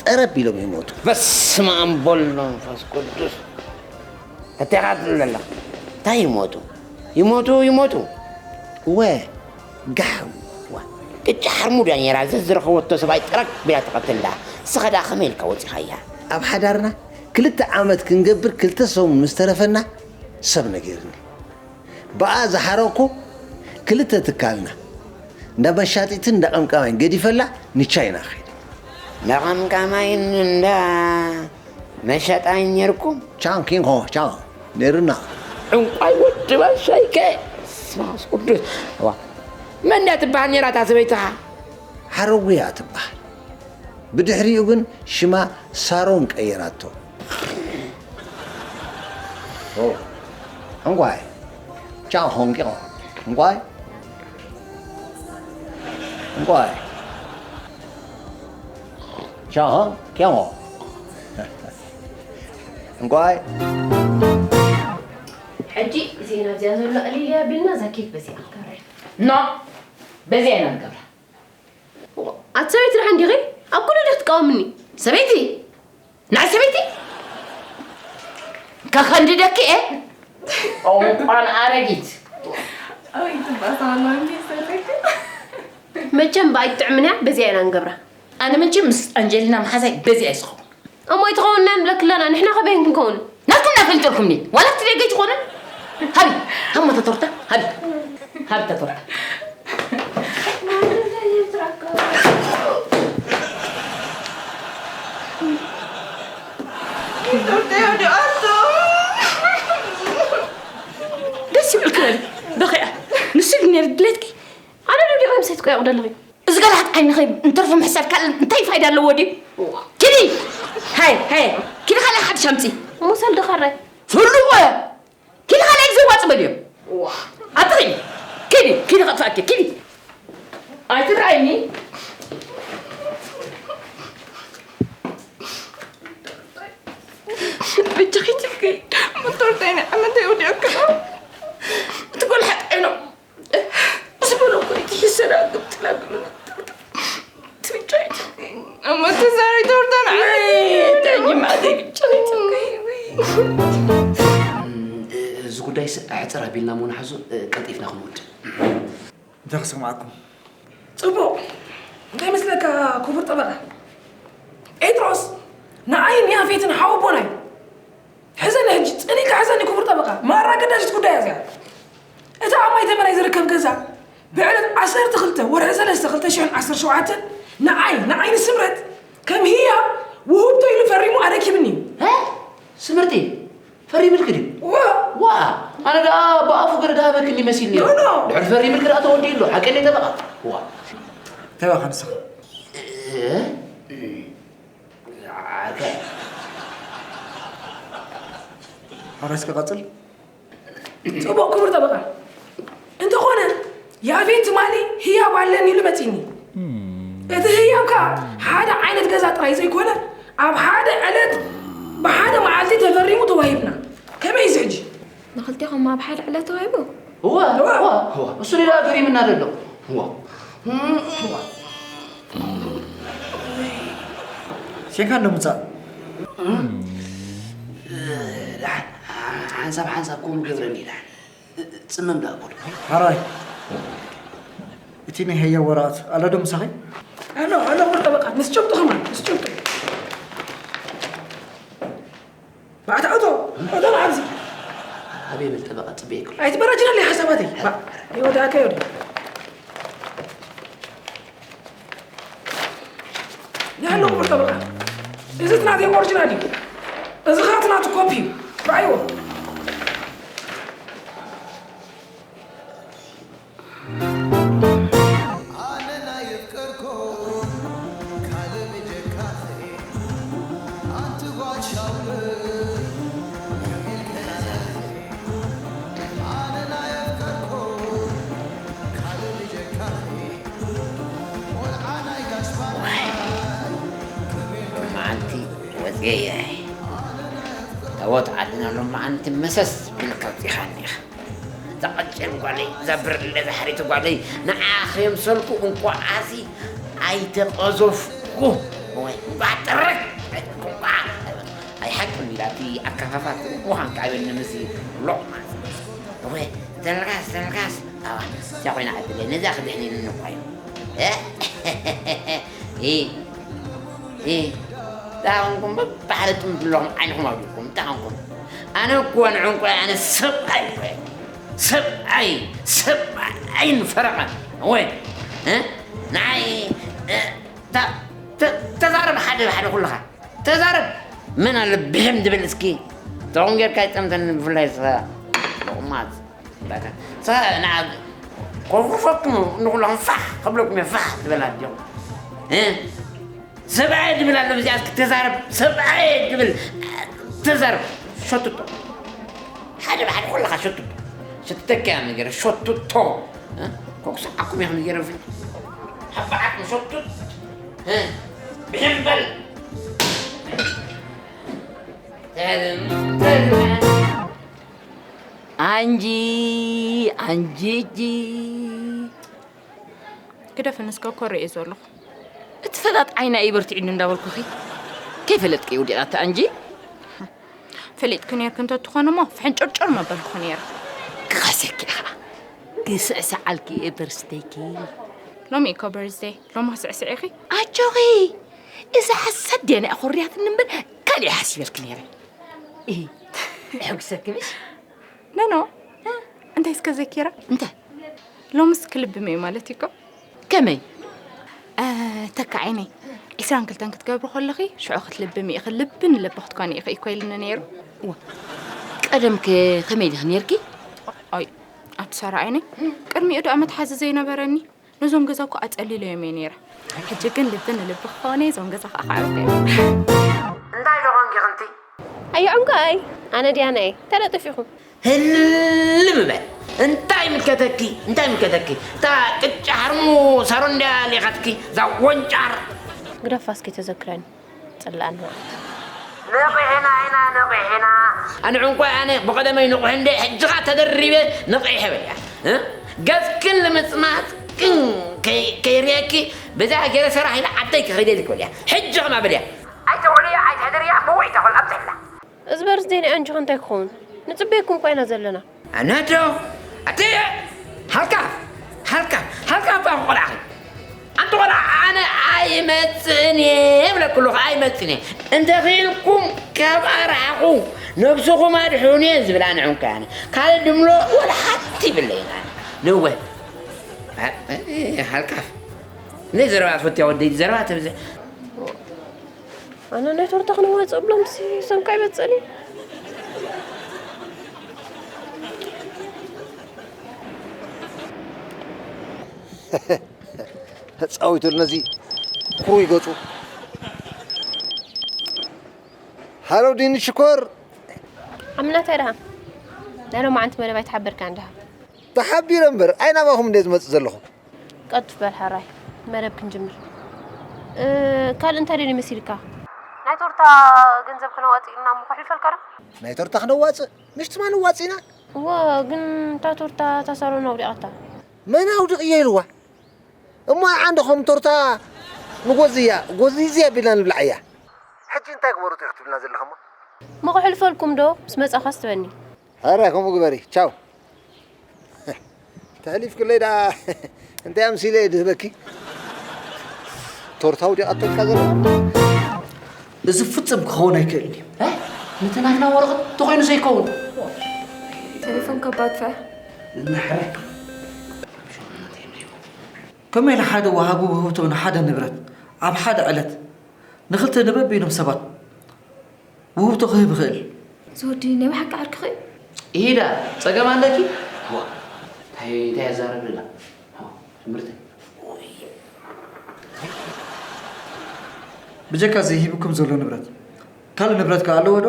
ጠረብ ኢሎም ይሞቱ። በስመ ኣብ ወወልድ ወመንፈስ ቅዱስ። እንታይ ኢኻ ትብል ዘለኻ? እንታይ ይሞቱ? ይሞቱ፣ ይሞቱ። እወ፣ ጋሕ። ዋ፣ ቅጫ ሓርሙዳ ነይራ፣ ዘዝረኸበቶ ሰብኣይ ጠረግ ቢላ ትቐትል ደኣ። ንስኻ ደኣ ከመይ ኢልካ ወጺኻያ? ኣብ ሓዳርና ክልተ ዓመት ክንገብር ክልተ ሰሙን ምስ ተረፈና ሰብ ነጊርኒ። ብኣ ዝሓረቕኩ ክልተ ትካልና፣ እንዳ መሻጢትን እንዳ ቀምቃማይን ገዲፈላ ንቻይና ከይደ። እንዳ ቀምቃማይን እንዳ መሻጣይን ነይርኩም? ቻን ኪንግ ሆ ቻን ነይርና። ዕንቋይ ወዲ ባሻይከ። ስማስ ቅዱስ። ዋ፣ መን እንዳ ትበሃል ነይራ እታ ሰበይትኻ? ሓረጉያ ትበሃል። ብድሕሪኡ ግን ሽማ ሳሮን ቀይራቶ። ኦ፣ ዕንቋይ። ቻን ሆንግ ኪንግ። ዕንቋይ። ዕንቋይ። ቻን ሆንግ ኪንግ። ዕንቋይ። ሕጂ ዜና ኣብዚኣ ዘሎ ቀሊል እያ ኣቢልና እዛ ኬክ በዚኣ ክንገብራ ኢና። ኖ፣ በዚኣ ኢና ንገብራ። ኣቲ ሰበይቲ ደሓን ዲኺ? ኣብ ኩሉ ዲኺ ትቃወምኒ? ሰበይቲ? ንዓይ ሰበይቲ? ከኸንድደኪ እየ። ቋንቋን ኣረጊት። ኣይ፣ ትባሳሎ እንዲ ሰለክ። መቸም ብኣይ ትጥዕምንያ፣ በዚኣ ኢና ንገብራ። ኣነ መቸም ምስ ኣንጀሊና መሓዛይ በዚኣ እየ ዝኸውን። እሞ ኣይትኸውንና ንብለኪ ኣለና፣ ንሕና ከ በየን ክንከውን? ናትኩም እናፈልጠልኩምኒ፣ ዋላ ኣብቲ ደገ ኣይትኾኑን። ሃቢ፣ ሃሞ እታ ቶርታ፣ ሃቢ። ሃቢ እታ ቶርታ። ደስ ይብልኪ በሊ፣ በኺዓ። ንሱ ድዩ ነይሩ ድሌትኪ? ኣነ ዶ ዲኻ ምሰትኩ ያቕ ደለኺ? እዚ ገለ ዓይንኺ እንትርፊ ምሕሳድ ካልእ እንታይ ፋይዳ ኣለዎ ድዩ? እዋ። ኪዲ! ሃይ፣ ሃይ፣ ኪዲ ካልእ ሓድሽ ኣምፂ። ሙሰል ድኸረ። ፍሉጥ! ኪዲ ካልእ ግዜ ዋፅ በልዮ። እዋ። ኣትኺ ኪዲ ኪዲ ኸጥፋእኪ ኪዲ ኣይትረኣይኒ። ብቻ ኪዲ ሞቶር ዳይና ዓመንታ ይወዲኦ ከሎ እቲ ጓል ሓቀይ ነው። ምስ በሎ እኮ እቲ ሒሰ ደኣ ግብጥላ ግብጥላ። ትብጫይት። እሞ ተዛረይ ተወርዳን ዓመት። ተጅማዕተይ ብቻይት። እዚ ጉዳይስ ኣዕፅር ኣቢልና እሞ ንሓዞ፣ ቀልጢፍና ክንወድእ። እንታይ ክሰምዓኩም? ጽቡቕ። እንታይ መስለካ ክቡር ጠበቓ? ጴጥሮስ ንዓይን ያፌትን ሓወቦናይ። ሕዘኒ ሕጂ፣ ጽን ኢልካ ሕዘኒ ክቡር ጠበቓ። ማራ ኣገዳሲት ጉዳይ እያ እዚኣ። እታ ኣብ ማይ ተመናይ ዝርከብ ገዛ ብዕለት ዓሰርተ ክልተ ወርሒ ሰለስተ ክልተ ሽሕን ዓሰርተ ሸውዓተን ንዓይ፣ ንዓይ ንስምረት ከም ህያብ ውህብቶ ኢሉ ፈሪሙ ኣረኪብኒ እዩ። እ? ስምርቲ ፈሪምልኪ ድዩ? ዋ! ዋ! ኣነ ደኣ ብኣፉ ገለ ዝሃበክኒ መሲልኒ እዩ። ኖ፣ ኖ። ድሕሪ ፈሪምልኪ ደኣ ተወዲኡ ኣሎ። ሓቂ እንደ ጠበቓ። ዋ! እንታይ ኢኻ ንስኻ? እ? ዓርከይ። ሓራይ እስከ ቀጽል። ጽቡቕ ክቡር ጠበቓ። እንተኾነ ያፌት ትማሊ ህያብ ኣለኒ ኢሉ መጺኒ። እቲ ህያብ ከኣ ሓደ ዓይነት ገዛ ጥራይ ዘይኮነ ኣብ ሓደ ዕለት ብሓደ መዓልቲ ተፈሪሙ ተዋሂብና። ከመይ እዚ ሕጂ? ንኽልቴኹም ኣብ ሓደ ዕለት ተዋሂቡ? እወ፣ እወ፣ እወ። እሱ ሌላ ገሪምና ዘሎ። እወ። ሴካ እንዶ ምጻእ። ደሓን፣ ሓንሳብ ሓንሳብ ከምኡ ገብረኒ ደሓን። ጽምም ደኣ በሉ። ሓራይ፣ እቲ ናይ ህያብ ወረቐት ኣሎ ዶ ምሳኺ? ኣሎ፣ ኣሎ፣ ክቡር ጠበቓ። ምስ ጭብጡ ከማን፣ ምስ ጭብጡ። ባዕታ እቶ፣ እቶ ንዓብዚ። ኣበይ ብል ጠበቓ ጽበየኩም። ኣይትበራጅናለይ ሓሳባተይ። ባ፣ ይወዳእካ ይወዳ። ንሃሎ ክቡር ጠበቓ፣ እዚ እቲ ናተይ ኦሪጂናል እዩ። እዚ ኸኣ እቲ ናቱ ኮፒ እዩ። ረኣይዎ። ኣነ ናይ የፍቀርኮ ካልእ ብጀካኺ ኣንቲ ጓል ሻውል ከሚልከ ኣነ ናይ የፍቀርኮ ካልእ ብጀካኺ ቆልዓ ናይ ጋሽ ባርካ ከሚልከ መዓልቲ ወፅየ እየ ታቦት ዓድና ሎማዓንቲ መሰስ ቢልካ ኣውፂኻኒ ኢኻ። እዛ ቀጭን ጓለይ፣ እዛ ብርለ ዳሕሪት ጓለይ፣ ንዓ ከየምሰልኩ እንቋዓሲ ኣይተቐዘፍኩ። ወይ ባጥረክ ኣይኮንኳ። ኣይ ሓቂ እንዲላ እቲ ኣካፋፋት ምዃን ከኣበኒ ምስዚ ሎቕማጽ። ወይ ተልካስ፣ ተልካስ። ኣዋ፣ እዚኣ ኮይና ዕድለይ፣ ነዚኣ ክድሕንኒ እኳ እዩ። እ? እ? እ? እንታይ ኾንኩም በብሓደ ጥምት ኣለኹም፣ ዓይንኹም ኣውዲቕኩም፣ እንታይ ኾንኩም? ኣነ እኮ ንዕንቋይ፣ ኣነ ሰብኣይ እኮ እየ። ሰብኣይ፣ ሰብኣይን ፈረቓን። ወይ፣ እ? ንዓይ፣ እ፣ ተ-፣ ተ-፣ ተዛረብ ሓደ ብሓደ ኩልኻ። ተዛረብ። መን ኣሎ ብሕም ዝብል እስኪ? ተኾን ጌርካ ኣይጠምተኒ ብፍላይ ንስኻ ሎቕማጽ። በቃ፣ ንስኻ ንዓ ኮፍርፈኩም ንኹልኹም ፋሕ ከብለኩም እየ፣ ፋሕ ትበላ ኣዲኹም። እ? ሰብኣየ ድብል ኣሎ፣ እዚኣ እስኪ ተዛረብ፣ ሰብኣየ ድብል፣ ተዛረብ። ሸትቶ። ሓደ ብሓደ ኩልኻ ሸትቶ። ሸትተካ እያ ነገረ፣ ሸትቶ። እ? ኮክሳዓኩም እያ ነገረ፣ ፍልጥ። ሓባዓኩም ሸቱት። እ? ብሕም በል። ተልም፣ ተልም። ኣንጂ፣ ኣንጂጂ። ግደፍኒ እስከ እኮ ርእየ ዘለኹ። እቲ ፈላጥ ዓይና እዩ በርቲዕኒ እንዳበልኩኺ። ከይፈለጥኪ ወዲቓ እታ ኣንጂ። ፈሊጥኪ ነይርኪ እንተትኾኒ እሞ ፍሕንጭርጭር መበልኩ ነይረ። ክኸሰኪ ኢኻ። ክስዕስዓልኪ እየ በርስደይኪ። ሎሚ እኮ በርስደይ። ሎሚ ክስዕስዕ ኢኺ? ኣጆኺ። እዛ ሓሳድ ድያ ናይ ኣኾርያትኒ እምበር ካልእ ሓሲበልኪ ነይረ። እሂ። የሐጉሰኪ ምሽ? ኖ፣ ኖ። እንታይ እስከ ዘኪራ? እንታይ? ሎምስ ክልብም እዩ ማለት እዩ እኮ። ከመይ? እ፣ ተካ ዓይነይ፣ ዒስራን ክልተን ክትገብሪ ከለኺ፣ ሽዑ ክትልብሚ ኢኺ፣ ልቢ ንልቢ ክትኮኒ ኢኺ እኮ ኢሉኒ ነይሩ። እዋ፣ ቀደምከ ከመይ ዲኺ ነይርኪ? ኣይ፣ ኣብቲ ሰራ ዓይነይ፣ ቅድሚኡ ደኣ መትሓዚ ዘይነበረኒ። ነዞም ገዛ እኮ ኣጸሊለዮም እየ ነይረ። ሕጂ ግን ልቢ ንልቢ ክኸውን እየ፣ እዞም ገዛ ከኣ ከዕርፎ እየ። እንታይ ዶ ኾንኪ ክንቲ? ኣየ ዕንቋይ፣ ኣነ ድያ ናይ ተለጢፊኹም? ህልም በል። እንታይ ምልከተኪ እንታይ ምልከተኪ እታ ቅጫ ሓርሙ ሳሮን እንድያ ሌኻትኪ እዛ ወንጫር። ግደፋ እስኪ ተዘክረኒ። ፅላእና። ነቒሕና ኢና ነቒሕና። ኣነ ዕንቋይ ኣነ ብቐደመይ ንቑሕ እንደ ሕጂ ኸኣ ተደሪበ ነቒሐ በልያ። ገጽክን ልምጽማጽክን ከይርእየኪ በዛ ገይረ ሰራሕ ኢለ ዓደይ ክኸይደ ኢልክ በልያ። ሕጂ ኸማ በልያ። ኣይተውዕልያ ኣይትሕድርያ ምውዒ ተኹል ኣብፅሕላ። እዚ በርዝደይ ናይ ኣንጅኹ እንታይ ክኸውን? ንፅበየኩም እኳ ኢና ዘለና። ኣነዶ ኣቲ ሃልካ ሃልካ ሃልካ እባ ቆልዓኺ ኣንቲ ቆልዓ ኣነ ኣይመፅእን እየ ይብለኩ ኣለኹ ኣይመፅእን እየ እንተኽኢልኩም ካብ ኣርሓቑ ነብስኹም ኣድሕኑ እየ ዝብል ኣነ ዕንኮ ኣነ ካልእ ድምሎ ወላ ሓንቲ ይብለይን ኣነ ነወ ሃልካ ነይ ዘረባ ትፈትያ ወደይ ዘረባ ተብዝሕ ኣነ ናይ ቶርታ ክነዋፅእ ብሎም ሲ ሰምካ ይመፅእኒ ተፃዊቱልና እዚ ክሩይ ገፁ ሃሎ ዲን ሽኮር ዓምናታይ ደኣ ናይ ሎማዓንቲ መደብ ኣይተሓበርካን ደኣ ተሓቢረ እምበር ኣይ ናባኹም እንደ ዝመፅእ ዘለኹ ቀልጥፍ በል ሕራይ መደብ ክንጅምር ካልእ እንታይ ደልዩ መሲልካ ናይ ቶርታ ገንዘብ ክነዋፅእ ኢልና እሞ ከሕልፈልካ ዶ ናይ ቶርታ ክነዋፅእ ምሽ ትማሊ ዋፂና እወ ግን እታ ቶርታ እታ ሳሮን ኣውዲቓታ መን ኣውዲቕዮ ኢልዋ እሞ ንዓ እንዶ ከም ቶርታ ንጎዝያ ጎዝዝያ ቢልና ንብላዓያ ሕጂ እንታይ ግበሩ ክትብልና ዘለኹሞ መኽሕልፈልኩም ዶ ምስ መፃኻ ስትበኒ ኣረ ከምኡ ግበሪ ቻው ተሕሊፍክለይ ደኣ እንታይ ኣምሲለ እየ ድህበኪ ቶርታ ውዲቓቶልካ ዘሎ እዚ ፍጹም ክኸውን ኣይክእልን እዩ። ነቲ ናትና ወረቐት ተኾይኑ ዘይከውን። ቴሌፎን ከባድፈ ዝናሕረ ከመይ ንሓደ ወሃቢ ውህብቶ ንሓደ ንብረት ኣብ ሓደ ዕለት ንኽልተ ንበብ ኢሎም ሰባት ውህብቶ ክህብ ይኽእል። ዝወዲ ናይ ብሓቂ ዓርክኺ እዩ። ኢሂዳ ጸገም ኣለኪ? ዋ እንታይ እንታይ ኣዛረብላ? ትምህርቲ ብጀካ እዚ ሂብኩም ዘሎ ንብረት ካልእ ንብረት ከ ኣለዎ ዶ?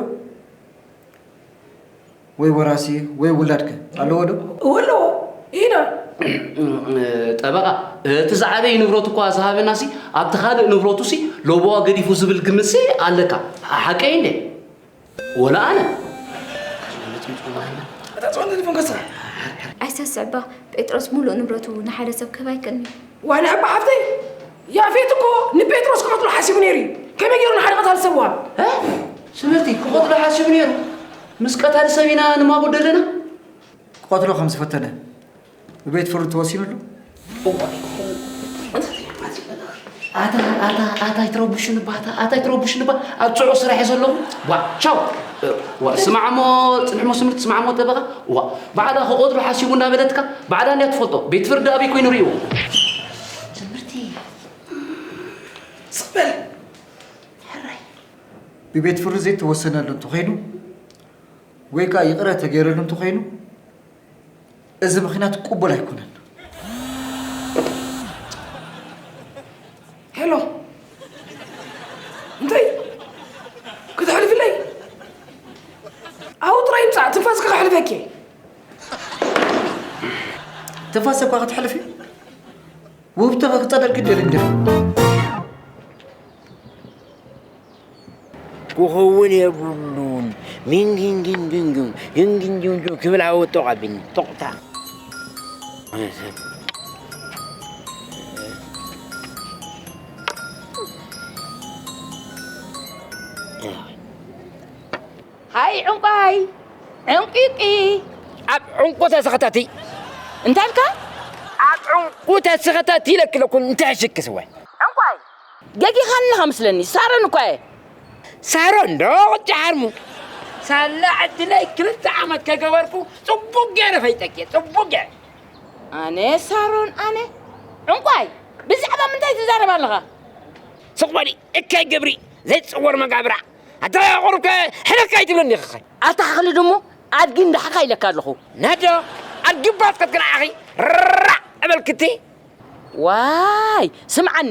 ወይ ወራሲ ወይ ውላድ ከ ኣለዎ ዶ? እወ ኣለዎ። ኢና ጠበቓ እቲ ዝዓበየ ንብረቱ እኳ ዝሃበናሲ ኣብቲ ካልእ ንብረቱሲ ለቦዋ ገዲፉ ዝብል ግምትሲ ኣለካ። ሓቀይ እንዴ? ወላ ኣነ። እታ ፅወን ተሌፎን ከስራ። ኣይሰስዕ እባ ጴጥሮስ ሙሉእ ንብረቱ ንሓደ ሰብ ክህብ ኣይክእልን እዩ። ዋላ እባ ሓፍተይ ያፌት እኮ ንጴጥሮስ ክቐትሎ ሓሲቡ ነይሩ እዩ። ከመይ ገይሩ ንሓደ ቀታሊ ሰብ ወሃብ? ስምርቲ ክቐትሎ ሓሲቡ ነይሩ። ምስ ቀታሊ ሰብ ኢና ንማጎት ዘለና። ክቐትሎ ከም ዝፈተነ ብቤት ፍርዲ ተወሲኑሉ። ኣታ ኣታ ኣታ ኣይትረብሹኒ እባ ኣታ ኣታ ኣይትረብሹኒ እባ ኣብ ጽዑቕ ስራሕ እየ ዘለኹ። ዋ ቻው። ዋ ስማዕ እሞ ጽንሕ እሞ ስምርቲ ስማዕ እሞ ጠበቓ። ዋ ባዕላ ክቐትሎ ሓሲቡ እናበለትካ ባዕላ እንድያ ትፈልጦ። ቤት ፍርዲ ኣበይ ኮይኑ ርእይዎ? ትምህርቲ ስቕ በል። ሕራይ። ብቤት ፍርዲ ዘይተወሰነሉ እንተኾይኑ ወይ ከኣ ይቕረ ተገይረሉ እንተኾይኑ እዚ ምኽንያት ቅቡል ኣይኮነን። ሄሎ እንታይ ከተሕልፍለይ ኣብኡ ጥራይ ይምፃእ ትንፋስካ ከሕልፈኪ ትንፋስ እኳ ከተሕልፊ ውህብቶ ክፀደል ግደል እንደ ክኸውን የብሉን። ሚንጊንጊንጊንጊን ጊንጊንጊንጊን ክብል ኣወጦቕ ኣቢኒ። ጦቕታ። ሃይ ዕንቋይ ዕንቂቂ ኣብ ዕንቁ ተስኸተቲ እንታይ ኢልካ? ኣብ ዕንቁ ተስኸተቲ ኢለኪ ኣለኩ እንታይ ሽክስ ወ ዕንቋይ ገጊኻኒ ኢኻ መስለኒ ሳሮን እኳ እየ ሳሮን ዶ ቁጭ ሓርሙ ሳላ ዕድለይ ክልተ ዓመት ከገበርኩ ጽቡቅ ገይረ ፈይጠኪ እየ ጽቡቅ ገይረ ኣነ ሳሮን ኣነ ዕንቋይ ብዛዕባ ምንታይ ትዛረብ ኣለኻ ስቕ በሊ እከይ ግብሪ ዘይትጽወር መጋብራ ኣታ ቁሩብ ከ ሕለካ ኣይትብለኒ ኢኺ ኣታ ሓኽሊ ድሙ ኣድጊ እንዳሓኻ ኢለካ ኣለኹ ነዶ ኣድጊ ባትከት ክንዓኺ ራዕ እበልክቲ ዋይ ስምዓኒ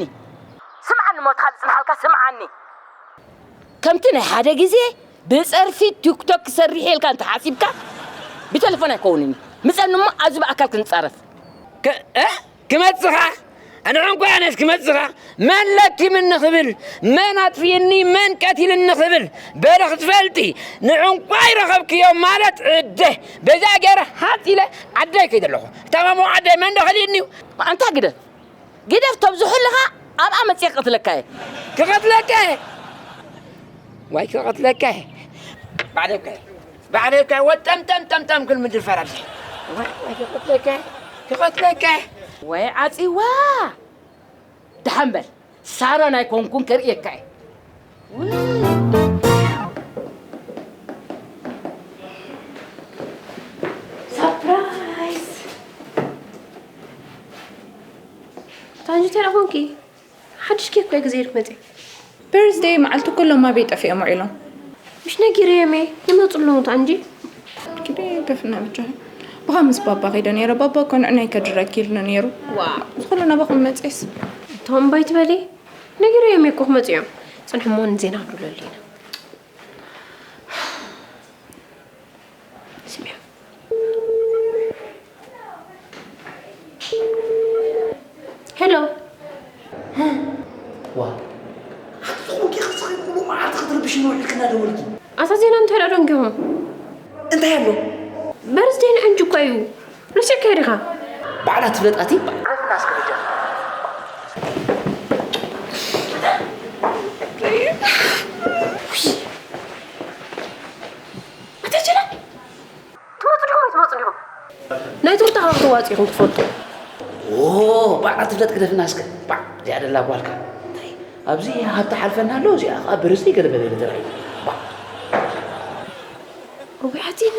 ስምዓኒ ሞትኻ ዝፅንሓልካ ስምዓኒ ከምቲ ናይ ሓደ ግዜ ብፀርፊ ቲክቶክ ክሰርሕ ኢልካ እንተሓሲብካ ብቴሌፎን ኣይከውንን እዩ ምጸኒ እሞ ኣብዚ ብኣካል ክንጻረፍ። ከ- እ? ክመጽኻ? ኣነ ዕንቋይ ኣነስ ክመጽኻ? መን ለኪምኒ ክብል፣ መን ኣጥፊእኒ፣ መን ቀቲልኒ ክብል በለ ክትፈልጢ፣ ንዕንቋይ ረኸብክዮ ማለት ዕደ። በዛ ገይረ ሃጽ ኢለ ዓደይ ከይደ ኣለኹ። እታ ማሞ ዓደይ መን ዶ ከሊእኒ እዩ? ኣንታ ግደፍ። ግደፍ ተብዝሑ ኣለኻ ኣብኣ መጽየ ክቐትለካ እየ። ክቐትለካ እየ። ዋይ ክቐትለካ እየ። ባዕለካ እየ። ባዕለካ እየ። ወጠምጠምጠምጠም ክል ምድር ፈራድ። ዋይ ዋይ ክቐትለካ እየ። ክቐትለካ እየ። ወይ ዓጺዋ። ደሓን በል። ሳሮን ኣይኮንኩን ከርእየካ እየ። ሰርፕራይዝ። ታንጂ ተራ ኮንኪ ሓድሽ ኬክ ኮይ ግዜ ኢልክ መጽእ። በርዝደይ መዓልቲ ኩሎም ኣበይ ጠፊኦም ውዒሎም? ምሽ ነጊረዮም እየ ይመጹ ኣለዉ ታንጂ። ኪደ ተፍና ብቻ ብኻ ምስ ባባ ከይደ ነይረ። ባባ እኮ ንዕናይ ከድረኪ ኢልኒ ነይሩ። ዋ። ዝኹሉ ናባኹም መጽእስ? እቶም ባይ ትበሊ? ነጊረዮም እየ እኮ ክመጹ እዮም። ጽንሕሞ ንዜና ክብሉለሉ ኢና። ስሚዑ። ሄሎ። ዋ። ኣቲ ዝኾንኪ ኸስኺ ኩሉ መዓልቲ ክትርብሽኒ ውዒልኪ እናደወልኪ። ኣታ ዜና እንታይ ደኣ ደንጊኹም? እንታይ ኣሎ? በርዝደይ ንዕንጂ እኮ እዩ። ረሲዕካዮ ዲኻ? ባዕላ ትፍለጥ ኣቲ። ኣታ ጀላ። ትመጹ ዲኹም ኣይትመጹን ዲኹም? ናይ ትምህርቲ ካብ ትዋጽ ኢኹም ትፈልጡ። ኦ፣ ባዕላ ትፍለጥ ግደፍና እስከ። ባዕ፣ እዚኣ ደላ ጓልካ። እንታይ? ኣብዚ ሃብቲ ሓልፈና ኣሎ፣ እዚኣ ኸኣ ብርዝቲ ገለ በለ ተራእዩ። ባዕ። እውይ ሓቲኒ።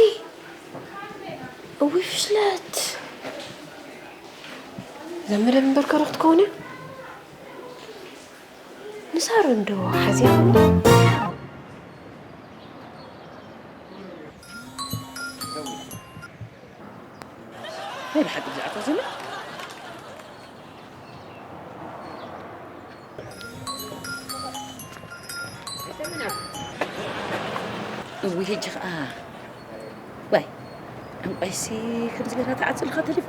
እውይ ፍሽለት። ዘመደ እምበር ከረኽት ከሆነ ንሳሮን ዶ ሓዚያ? ናይ ብሓቂ ብዛዕባ ዘመድ? እውይ፣ ሕጂ ኸኣ። ዋይ፣ ዕንቋይሲ ከምዚ ገይራ ትዓጽልካ ተሊፋ?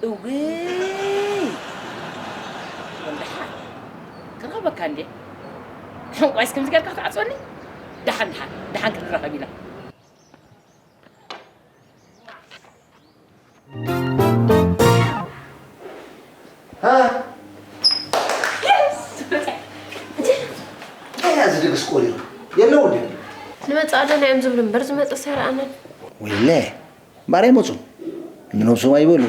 እውይ! ወልደሓን፣ ክረኽበካ እንዴ? ዕንቋይስ ከምዚ ጌርካ ክትዓጽወኒ? ደሓን፣ ደሓን፣ ደሓን ክንራኸብ ኢና። ሃ? እንታይ እያ እዚ ድግስ ቆሪሩ? የለው እንዴ? ንመጻእደና እዮም ዝብሉ እምበር ዝመጽእ ኣይረኣናን። ወይለ፣ እምበኣር ኣይመጹን። ንነብሶም ኣይበሉ።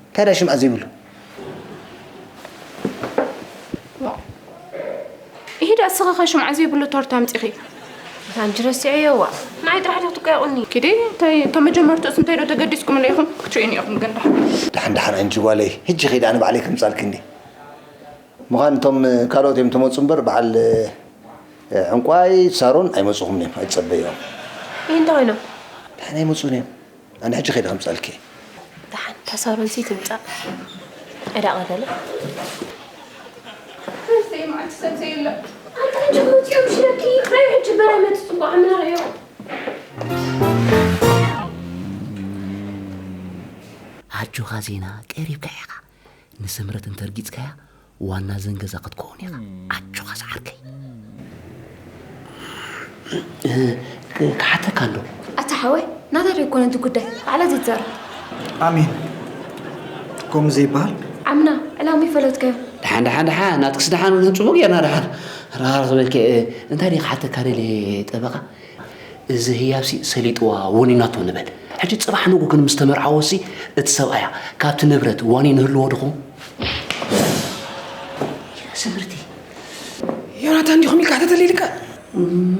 እንታይ ደኣ ሽምዓ ዘይብሉ? ዋው። ይሄ ደኣ እስኻ ሽምዓ ዘይብሉ ቶርታ ኣምጺኺ። ኣንቺ ረሲዐዮ ዋ። ንዓይ ጥራሕ ዶ ትቀየቑኒ? ኪዲ፣ እንታይ፣ እቶም መጀመርትኡስ እንታይ ዶ ተገዲስኩምሉ ኢኹም? ክትርእዩኒ ኢኹም ግን ደሓን። ደሓን፣ ደሓን ኣንቺ ጓለይ። ሕጂ ኸይዳ ኣነ ባዕለይ ከምጻልኪ እንዴ። ምዃን እቶም ካልኦት እዮም ተመጹ እምበር በዓል፣ እ፣ ዕንቋይ ሳሮን ኣይመጹኹምን እዮም። ኣይትጸበይዎም። ይህ እንታይ ኮይኖም? ደሓን ኣይመጹን እዮም። ኣነ ሕጂ ከይደ ከምጻልኪ። ደሓን፣ እታ ሳሮንሲ ትምጻእ። ዕዳቐ ገለ። ኣንተ ሕጂ መጺኦም ሽለኪ፣ ራዩ ሕጂ በረ መጽ ጽቡቕ ኣምና ርእዮ። ኣጆኻ ዜና፣ ቀሪብካ ኢኻ። ንስምረት እንተርጊጽካያ፣ ዋና ዘን ገዛ ክትከውን ኢኻ። ኣጆኻ ዝዓርከይ። እ፣ ክ-፣ ክሓተካ እንዶ። ኣታ ሓወይ፣ ናታ ዶ ኣይኮነን እቲ ጉዳይ? ባዕላ ዘይትዛረብ። ኣሜን። ከምኡ ዘይበሃል። ዓምና፣ ዕላሙ ይፈለጥካዮ። ደሓን፣ ደሓን፣ ደሓን። ናትክስ ደሓን፣ ጽቡቕ ጌርና ደሓን። ራር ክበልከ፣ እ፣ እንታይ ድየ ክሓተካ ደልየ ጠበቓ? እዚ ህያብሲ ሰሊጥዋ ወኒናቶ ንበል። ሕጂ ጽባሕ ንግሆ ግን ምስ ተመርዓወሲ እቲ ሰብኣያ ካብቲ ንብረት ዋኒን ይህልዎ ድኹም? ስምርቲ። ዮናታን ዲኹም ኢልካ ተተሊልካ?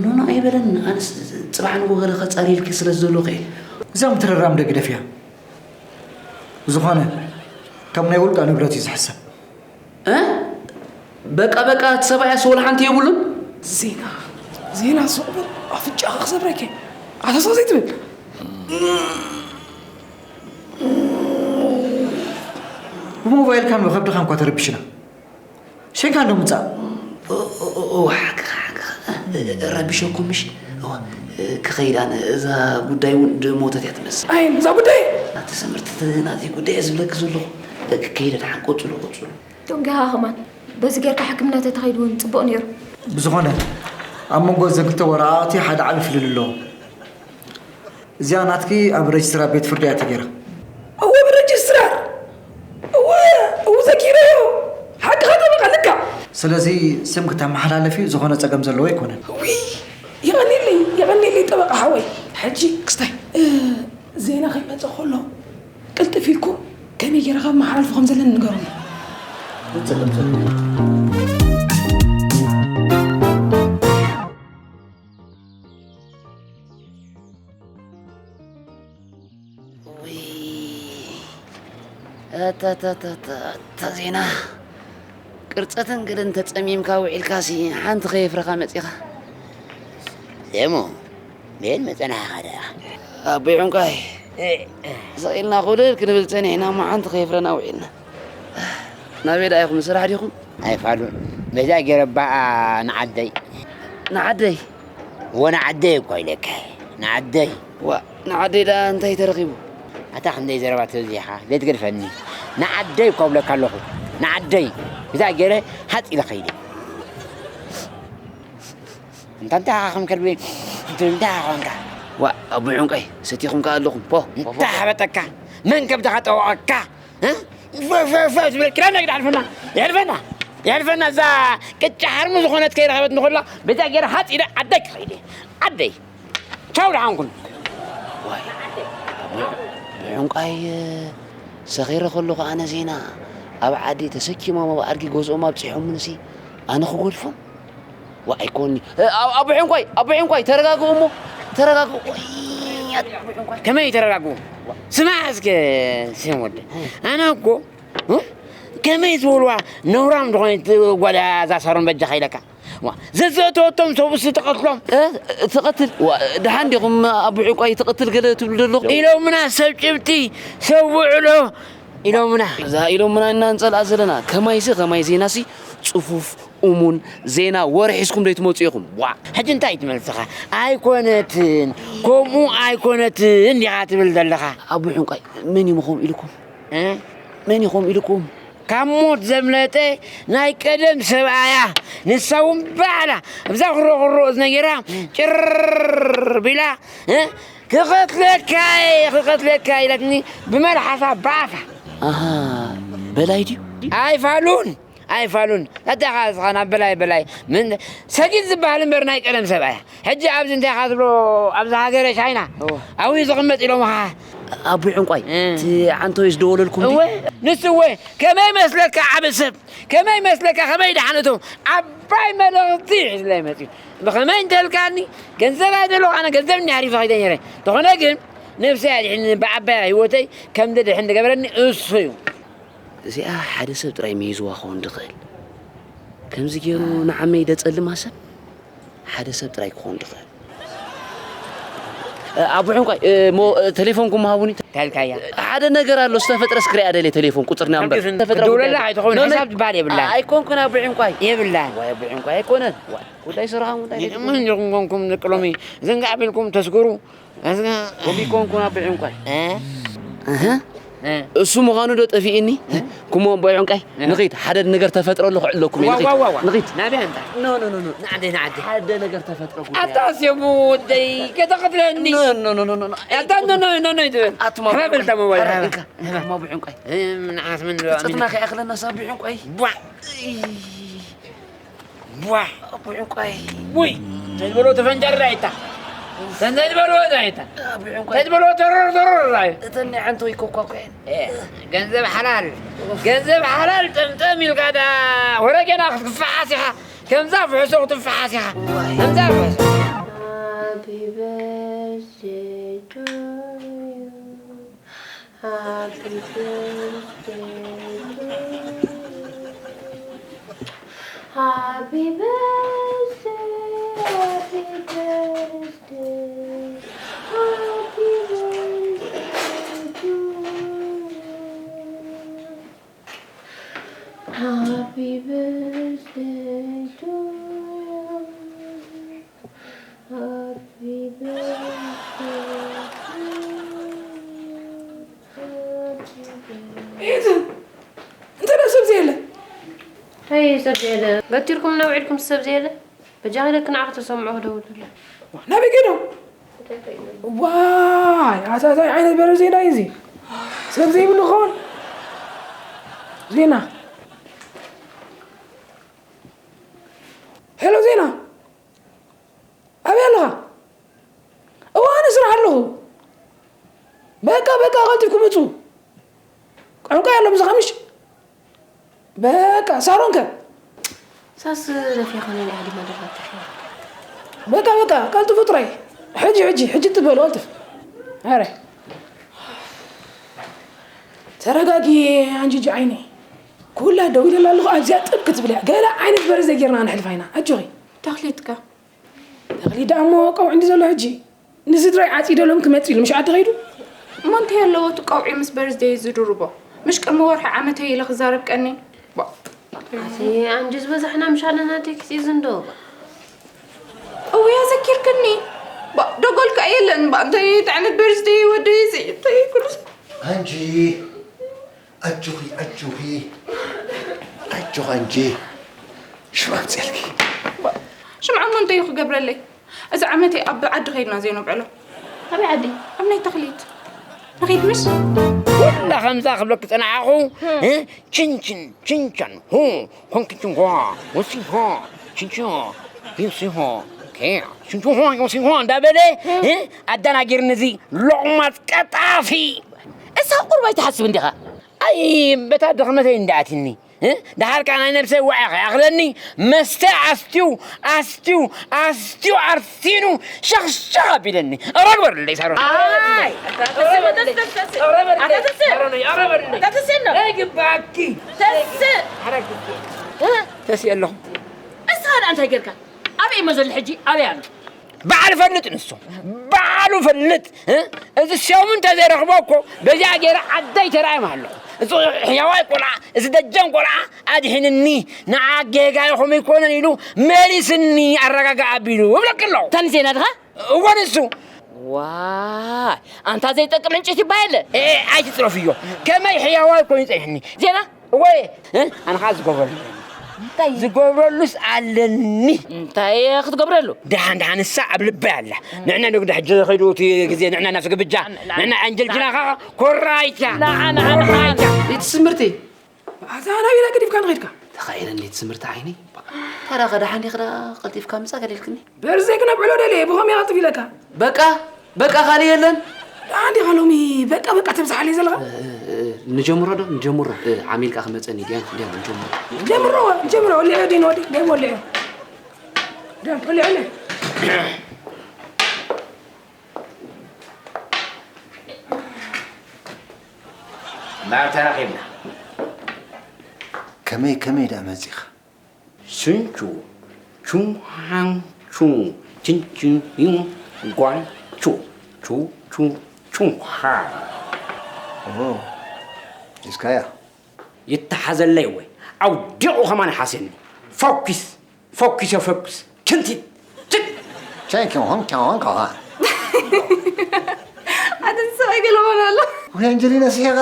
ኖኖ ኣይበለን። ኣነስ ጽባሕ ንግሆ ገለ ከጻርየልኪ ስለ ዝደለኹ እየ። እዛ ምትረራም ደግደፍ እያ። ዝኾነ ከም ናይ ውልቃ ንብረት እዩ ዝሕሰብ። እ? በቃ፣ በቃ፣ እቲ ሰብኣያስ ወላ ሓንቲ የብሉን? ዜና፣ ዜና፣ ስቕ በል፣ ኣፍንጫኻ ክሰብረኪ። ኣታ ስቕ ዘይትብል። ብሞባይልካን ብኸብድኻን እኳ ተረቢሽና። ሸንካ እንዶ ምጻእ። እዋ፣ ሓቅኻ፣ ሓቅኻ። ረቢሸኩም ምሽ? እዋ፣ ክኸይድ ኣነ። እዛ ጉዳይ እውን ድሞተት እያ ትመስል። ኣይ፣ እዛ ጉዳይ? ናቲ ሰምርቲ፣ ናቲ ጉዳይ እየ ዝብለኪ ዘለኹ። ክኸይድ ደሓን፣ ቀጽሉ፣ ቀጽሉ። ዶንጊኻ ከማን፣ በዚ ጌርካ ሕክምና ተተኸይዱ እውን ጽቡቕ ነይሩ። ብዝኾነ፣ ኣብ መንጎ እዘን ክልተ ወረቓቕቲ ሓደ ዓቢ ፍልል ኣለዎ። እዚኣ ናትኪ ኣብ ረጅስትራር ቤት ፍርዲ እያ ተገይራ። እወ፣ ብረጅስትራር። እወ፣ እወ፣ ዘኪረዮ። ሓቅኻ ጠበቓ፣ ልካ። ስለዚ ስም ክተመሓላለፊ ዝኾነ ጸገም ዘለዎ ኣይኮነን። ውይ፣ የቐንየለይ፣ የቐንየለይ ጠበቓ ሓወይ። ሕጂ ክስታይ፣ እ፣ ዜና ከይመጸ ከሎ ቅልጥፍ ኢልኩም ከመይ ጌረ ካብ መሓላልፎ ከም ዘለኒ ንገሩኒ። ጸገም ዘለዎ። ውይ፣ ኣታታታታ፣ ኣታ ዜና፣ ቅርጸትን ገለን ተጸሚምካ ውዒልካሲ ሓንቲ ከየፍረኻ መጺኻ። ደሞ፣ በል መጸናኻ ደኣ። ኣቦይ ዕንቋይ፣ እ፣ ስቕ ኢልና ኩልል ክንብል ጸኒሕና እሞ ሓንቲ ከየፍረና ውዒልና። ናበይ ደኣ ኢኹም? ስራሕ ዲኹም? ኣይፋሉን። በዛ ገይረ እባ ንዓደይ። ንዓደይ? እወ፣ ንዓደይ እኮ ኢለካ። ንዓደይ። ዋእ፣ ንዓደይ ደኣ እንታይ ተረኺቡ? ኣታ ክንደይ ዘረባ ተበዚሕኻ፣ ዘይትገድፈኒ። ንዓደይ እኮ እብለካ ኣለኹ። ንዓደይ። በዛ ገይረ ሃጽ ኢለ ኸይደ። እንታ እንታይ ኢኻ ከም ከልቢ፣ እንታይ ኢኻ ኮንካ? ዋእ፣ ኣቦይ ዕንቋይ፣ ሰቲኹም ከኣ ኣለኹም። ፖ፣ ፖ፣ ፖ። እንታይ ሓበጠካ? መን ከብድኻ ጠወቐካ? እ? ፈ-፣ ፈ-፣ ፈ-፣ ዝብል ክዳን ነግድ ኣሕልፈና። የሕልፈና። የሕልፈና። እዛ ቅጫ ሓርሙ ዝኾነት ከይረኸበት እንከላ፣ በዛ ገይረ ሃጽ ኢለ ዓደይ ክኸይድ እየ። ዓደይ። ቻው ደሓንኩን። ዋይ፣ ብዕንቋይ ሰኺረ ከለኹ ኣነ ዜና ኣብ ዓዲ ተሰኪሞም ኣብ ኣድጊ ገዝኦም ኣብጺሖምንሲ ኣነ ክጎድፎም? ዋ፣ ኣይኮኒ። እ፣ ኣ-፣ ኣቦ ዒንቋይ፣ ኣቦ ዒንቋይ፣ ተረጋግኡ እሞ፣ ተረጋግኡ። ወይ፣ ኣቦ ዒንቋይ። ከመይ ተረጋግኡ? ስማዕ እስከ፣ ስም ወደ። ኣነ እኮ፣ እ? ከመይ ዝበልዋ ነውራም ዝኾነት ጓል እያ እዛ ሳሮን በጃኻ ኢለካ። ዋ፣ ዘዘእተወቶም ሰብኡስ ትቐትሎም። እ? ትቐትል? ዋ፣ ደሓን ዲኹም ኣቦ ዒንቋይ ትቐትል ገለ ትብሉ ዘለኹም? ኢሎምና ሰብ ጭብጢ፣ ሰብ ውዕሎ ኢሎምና። እዛ ኢሎምና እና እንጸልኣ ዘለና። ከማይሲ፣ ከማይ ዜናሲ ጽፉፍ እሙን ዜና ወረ ሒዝኩም ዶ ትመጹ ኢኹም? ዋእ! ሕጂ እንታይ ትመልስኻ? ኣይኮነትን፣ ከምኡ ኣይኮነትን ዲኻ ትብል ዘለኻ? ኣቦ ዕንቋይ፣ መን እዩ ምኾም ኢልኩም? እ? መን ኢኹም ኢልኩም? ካብ ሞት ዘምለጠ ናይ ቀደም ሰብኣያ፣ ንሳ እውን ባዕላ ኣብዛ ክሮ ክሮ እዝነ ገይራ ጭር ቢላ፣ እ? ክቐትለካ እየ፣ ክቐትለካ ኢላትኒ ብመልሓሳ ብኣፋ። ኣሃ፣ በላይ ድዩ? ኣይፋሉን። ኣይፋሉን። ኣታ ኢኻ እስኻ ናብ በላይ በላይ። ምን ሰጊድ ዝበሃል እምበር ናይ ቀደም ሰብኣያ። ሕጂ ኣብዚ እንታይ ኢኻ ትብሎ? ኣብዚ ሃገረ ቻይና እወ። ኣብኡ እዩ ዝቕመጥ ኢሎምኻ። ኣቦ ዕንቋይ፣ እ። እቲ ዓንቶይ ዝደወለልኩም ድዩ? እወ። ንሱ እወ። ከመይ መስለካ ዓቢ ሰብ? ከመይ መስለካ? ከመይ ደሓን እቶም ዓባይ መልእኽቲ ሒዝለይ መፅዩ? ብኸመይ እንተልካኒ፣ ገንዘብ ኣይደለኹ፣ ኣነ ገንዘብ እኒ ሃሪፈ ኸይደ ነይረ። እንተኾነ ግን፣ ነብሰይ ኣድሒኒ ብዓባይ ህይወተይ ከም ድድሕን ዝገበረኒ እሱ እዩ። እዚኣ ሓደ ሰብ ጥራይ መይዝዋ ክኸውን ድኽእል። ከምዚ ገይሩ ንዓመይ ደጸልማ ሰብ ሓደ ሰብ ጥራይ ክኾን ድኽእል። እ፣ ኣቦ ዕንቋይ፣ እ፣ ሞ-፣ እ፣ ቴሌፎንኩም ሃቡኒ። እንታይ ኢልካያ? ሓደ ነገር ኣሎ ዝተፈጥረ ስክሪያ ደለ ቴሌፎን ቁጽርና እምበር። ከምዚ ዝተፈጥረ ክትደውለላ ጉዳይ። ኣይትኸውን፣ ኖ፣ ኖ። ሕሳብ ትበሃል የብላን። ኣይኮንኩን ኣቦ ዕንቋይ። የብላን። ወይ ኣቦ ዕንቋይ ኣይኮነን። ወይ ጉዳይ ስራኻ ጉዳይ። ንምን ኢኹም ኮንኩም ንቅሎሚ ዘንጋዕ ቢልኩም ተስግሩ። ኣዝጋ ኮሚኮን ኩና ብዕንቋይ። እ? እህ? እ? እሱ ምዃኑ ዶ ጠፊእኒ? እ? ኩሞ ኣቦ ዕንቋይ፣ እ? ንኺድ፣ ሓደ ነገር ተፈጥሮ ኣሎ፣ ክዕለኩም እየ፣ ዋ፣ ንኺድ፣ ዋ፣ ዋ፣ ዋ። ንኺድ። ናበይ ኣንታ? ኖ፣ ኖ፣ ኖ፣ ኖ፣ ንዓደይ፣ ንዓደይ። ሓደ ነገር ተፈጥሮ ጉዳይ ኣታ ኣስዮሙ ወደይ፣ ከተቐትለኒ። ኖ፣ ኖ፣ ኖ፣ ኖ፣ ኖ፣ ኖ። ኣታ ኖ፣ ኖ፣ ኖ፣ ኖ፣ ይትብል። ኣትማ ኣረ፣ ብዕንቋይ። በልታ ሞባይል፣ ኣረ፣ ሃባ። እንካ፣ እንካ፣ ሃባ። እማ ብዕንቋይ። እ፣ ምን ዓስ ምን ቅጽትና ከይኣኽለና ሳብ ብዕንቋይ። ቧዕ። እይ። ቧ! ኣቦ ዕንቋይ። ውይ! ተዝበሎ ተፈንጃሪ ዳይታ። ተዝበሎ ዳይታ። ኣቦ ዕንቋይ። ተዝበሎ ተረር ተረር ዳይ። እተን ናይ ዓንቶ ይኮኳኳየን። እ፣ ገንዘብ ሓላል። ገንዘብ ሓላል ጠምጠም ኢልካ ዳ ወረ ገና ክትፋሓስ ኢኻ። ከምዛ ፍሕሶ ክትፋሓስ ኢኻ። ከምዛ ፍሕሶ። Happy birthday to you. Happy birthday to you. Happy birthday, happy birthday, happy birthday to you. Happy birthday to ሰብ ዘየለ ገቲርኩም እናውዒልኩም ሰብ ዘየለ በጃኺ ደቂ ንዓ ክተሰምዑ ክደውሉላ ናበይ ከይዶም? ዋይ ኣታ እንታይ ዓይነት በረር ዜና እዩ እዚ? ሰብ ዘይብሉ ክኸውን። ዜና፣ ሄሎ ዜና፣ ኣበይ ኣለኻ? እዋ ኣነ ስራሕ ኣለኹ። በቃ በቃ ቀልጢፍኩም ምፁ። ቋንቋ ያለው ምሳኻ ምሽ? በቃ ሳሮን ከ? ሳስ ለፊያ ኾነ ናይ ዓዲ ማደር ናትካ። በቃ በቃ ቀልጥፉ ጥራይ። ሕጂ ሕጂ ሕጂ ትበሉ ቀልጥፍ። ኣረ ተረጋጊ። ኣንጂጂ ዓይኒ ኩላ ደው ኢለላ ኣለኹ። ኣብዚኣ ጥብ ክትብል እያ። ገለ ዓይነት በርዘ ጌርና ንሕልፋ ኢና። ኣጆኺ። ተኽሊትካ? ተኽሊ ደኣሞ ቀውዒ እንዲ ዘሎ ሕጂ ንስድራይ ዓጺደሎም ክመጽእ ኢሉ ምሽ ዓዲ ኸይዱ። እሞ እንታይ ኣለዎ እቲ ቀውዒ ምስ በርዝደይ ዝድርቦ? ምሽ ቅድሚ ወርሒ ዓመተይ ኢለ ክዛረብ ቀኒ። ኣቲ ኣንጂ ዝበዛሕና ምሽ ኣለና ቴክስት እዩ ዝንዶ። እውያ ዘኪርክኒ። ባ ደጎልካ የለን ባ እንታይ ዓይነት በርዝደይ ወደይ እዚ እንታይ ኩሉ ኣንጂ ኣጆኺ ኣጆኺ ኣጆኺ ኣንጂ ሽማም ጸልኪ ሽምዓ እሞ እንታይ እዩ ክገብረለይ? እዚ ዓመት ኣብ ዓዲ ኸይድና ዘይነብዕሎ። ኣበይ ዓዲ? ኣብ ናይ ተኽሊት። ንኸይድ ምሽ? ኩላ ከምዛ ክብለኪ ጸናሓኹ፣ እ? ችንችን፣ ችንቻን፣ ሁ፣ ኮንክችን፣ ኳ፣ ወሲን፣ ኳ፣ ችንችን፣ ዩሲን፣ ኳ፣ ኬ፣ ችንችን፣ ኳ፣ ዩሲን፣ ኳ እንዳበለ፣ እ? ኣደናጊርኒ እዚ ሎቕማጽ ቀጣፊ። እሳ ቁርባይ ትሓስብ እንዲኻ? ኣይ፣ በታ ድኽመተይ እንዳኣትኒ። እ? ደሓር ከኣ ናይ ነብሰይ ዋዒ ከይኣኽለኒ፣ መስተ ኣስትዩ፣ ኣስትዩ፣ ኣስትዩ ኣርሲኑ፣ ሸኽሸኽ ኣቢለኒ። እረ ግበርለይ፣ ሳሮን። ኣይ፣ ኣታ ተስእ፣ ኣታ ተስእ፣ ኣታ ተስእ፣ ኣታ ተስእ፣ ኣታ ተስእ፣ ኣይግባእኪ። ተስእ። ኣረ ግባእኪ። እ? ተስእ ኣለኹ። እስኻ ደኣ እንታይ ጌርካ? ኣበይ እሞ ዘሎ ሕጂ? ኣበይ ኣሎ? ባዕሉ ፈልጥ ንሱ። ባዕሉ ፈልጥ። እ? እዚ ሲዮሙ እንተዘይረኽቦ እኮ በዚኣ ገይረ ዓደይ ተራእየ ምሃለኹ። እዚ ሕያዋይ ቆልዓ፣ እዚ ደጀን ቆልዓ ኣድሒንኒ፣ ንዓ ጌጋ ይኹም ኣይኮነን ኢሉ መሊስኒ ኣረጋግኣ ኣቢሉ እብለኪ ኣለኹ። ተን ዜና ድኻ? እወ ንሱ። ዋይ፣ ኣንታ ዘይጠቅም ዕንጨይቲ ይባየለ። ኤ፣ ኣይትጽረፍዮ። ከመይ ሕያዋይ ኮይኑ ጸኒሕኒ። ዜና? እወ፣ እ? ኣነ ኸዓ ዝገብረሉ። እንታይ? ዝገብረሉስ ኣለኒ። እንታይ ክትገብረሉ? ደሓን፣ ደሓን፣ ንሳ ኣብ ልበይ ኣላ። ንዕና ንግዳ ሕጂ ኸይዱ እቲ ግዜ ንዕና ናስግብጃ። ንዕና ኣንጀልጅና ኸዓ ኮራይታ። ንዓ፣ ንዓ፣ ንዓ። ኮራይታ። ቤት ትምህርቲ። ኣዛ ናበይ ኢላ ገዲፍካ ንኸድካ? ተኻኢለ እንዴት ትምህርቲ ዓይነይ? ተራ ኸ ደሓን ዲኽዳ ቀልጢፍካ ምጻእ ገለ ኢልክኒ? በርዘይ ክነብዕሎ ደልየ፣ ብኸመይ ይቐልጥፍ ኢለካ? በቃ፣ በቃ ካልእ የለን? ደሓን ዲኻ ሎሚ በቃ፣ በቃ ተብዝሓለይ ዘለኻ? እ፣ እ፣ እ፣ ንጀምሮ ዶ? ንጀምሮ። እ፣ ዓሚል ከኣ ክመጸኒ፣ ድያ፣ ድያ፣ ንጀምሮ። ጀምሮ፣ ጀምሮ፣ ወሊዑ ዲን ወዲ፣ ደም ወሊዑ። ደም ወሊዑ፣ ወሊዑ። ማር ተረኺብና። ከመይ፣ ከመይ ደኣ መጺኻ? ሽንቹ፣ ቹሃንቹ፣ ችንቹ፣ ጓንቹ፣ ቹ፣ ቹ፣ ቹ፣ ቹሃ። ኦ፣ ሒዝካያ? ይተሓዘለይ ወይ ኣውዲቑ ከማን ሓሴኒ። ፎኪስ፣ ፎኪስ፣ ፎኪስ። ክንቲት፣ ችክ። ቻይ፣ ኪሆን፣ ኪሆን፣ ኪሆን። ኣደን ሰብኣይ ገለ ኾነ ኣሎ። ወይ ኣንጀሊና ስሒቓ።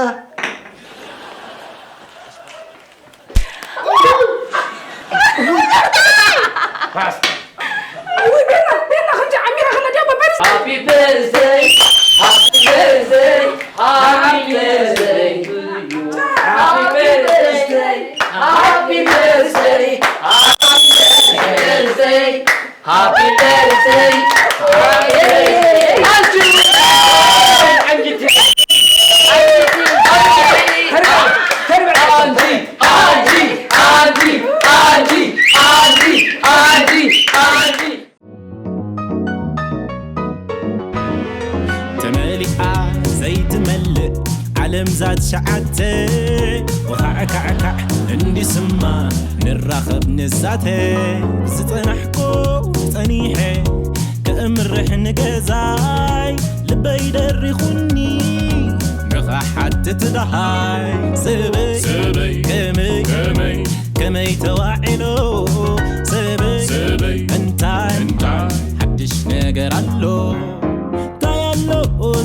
ፋስት። ወይ ቤላ፣ ቤላ፣ ከምዚ ዓሚራ ከላ ድያ በበርስ? Happy birthday, happy birthday, happy birthday to you. Happy birthday, happy birthday, happy birthday, happy birthday, happy birthday. ተመሊኣ ዘይትመልእ ዓለም ዛት ሸዓተ ወኻዕካዕካዕ እንዲስማ ንራኸብ ንዛተ ዝጸናሕኮ ጸኒሐ ከእምርሕ ንገዛይ ልበይ ደሪኹኒ ንኻሓትት ደሃይ ሰበይ ሰበይ ከመይ ከመይ ከመይ ተዋዒሎ ሰበይ ሰበይ እንታይ እንታይ ሓድሽ ነገር ኣሎ እንታይ ኣሎ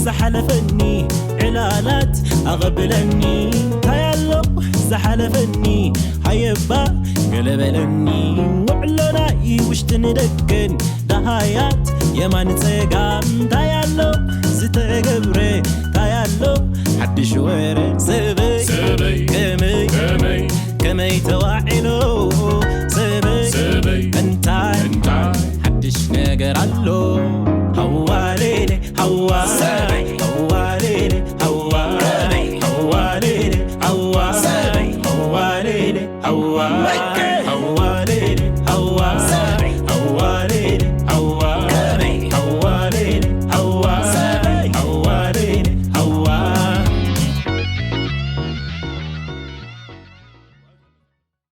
ዝሓለፈኒ ዕላላት ኣቐብለኒ እንታይ ኣሎ ዝሓለፈኒ ሃየባ ገለ በለኒ። ውዕሎ ናይ ውሽጥን ደገን ደሃያት የማን ጸጋም እንታይ ኣሎ ዝተገብረ እንታይ ኣሎ ሓድሽ ወረ ሰበይ ሰበይ ከመይ ከመይ ከመይ ተዋዒሎ ሰበይ ሰበይ እንታይ እንታይ ሓድሽ ነገር ኣሎ ሃዋሌሌ ሃዋ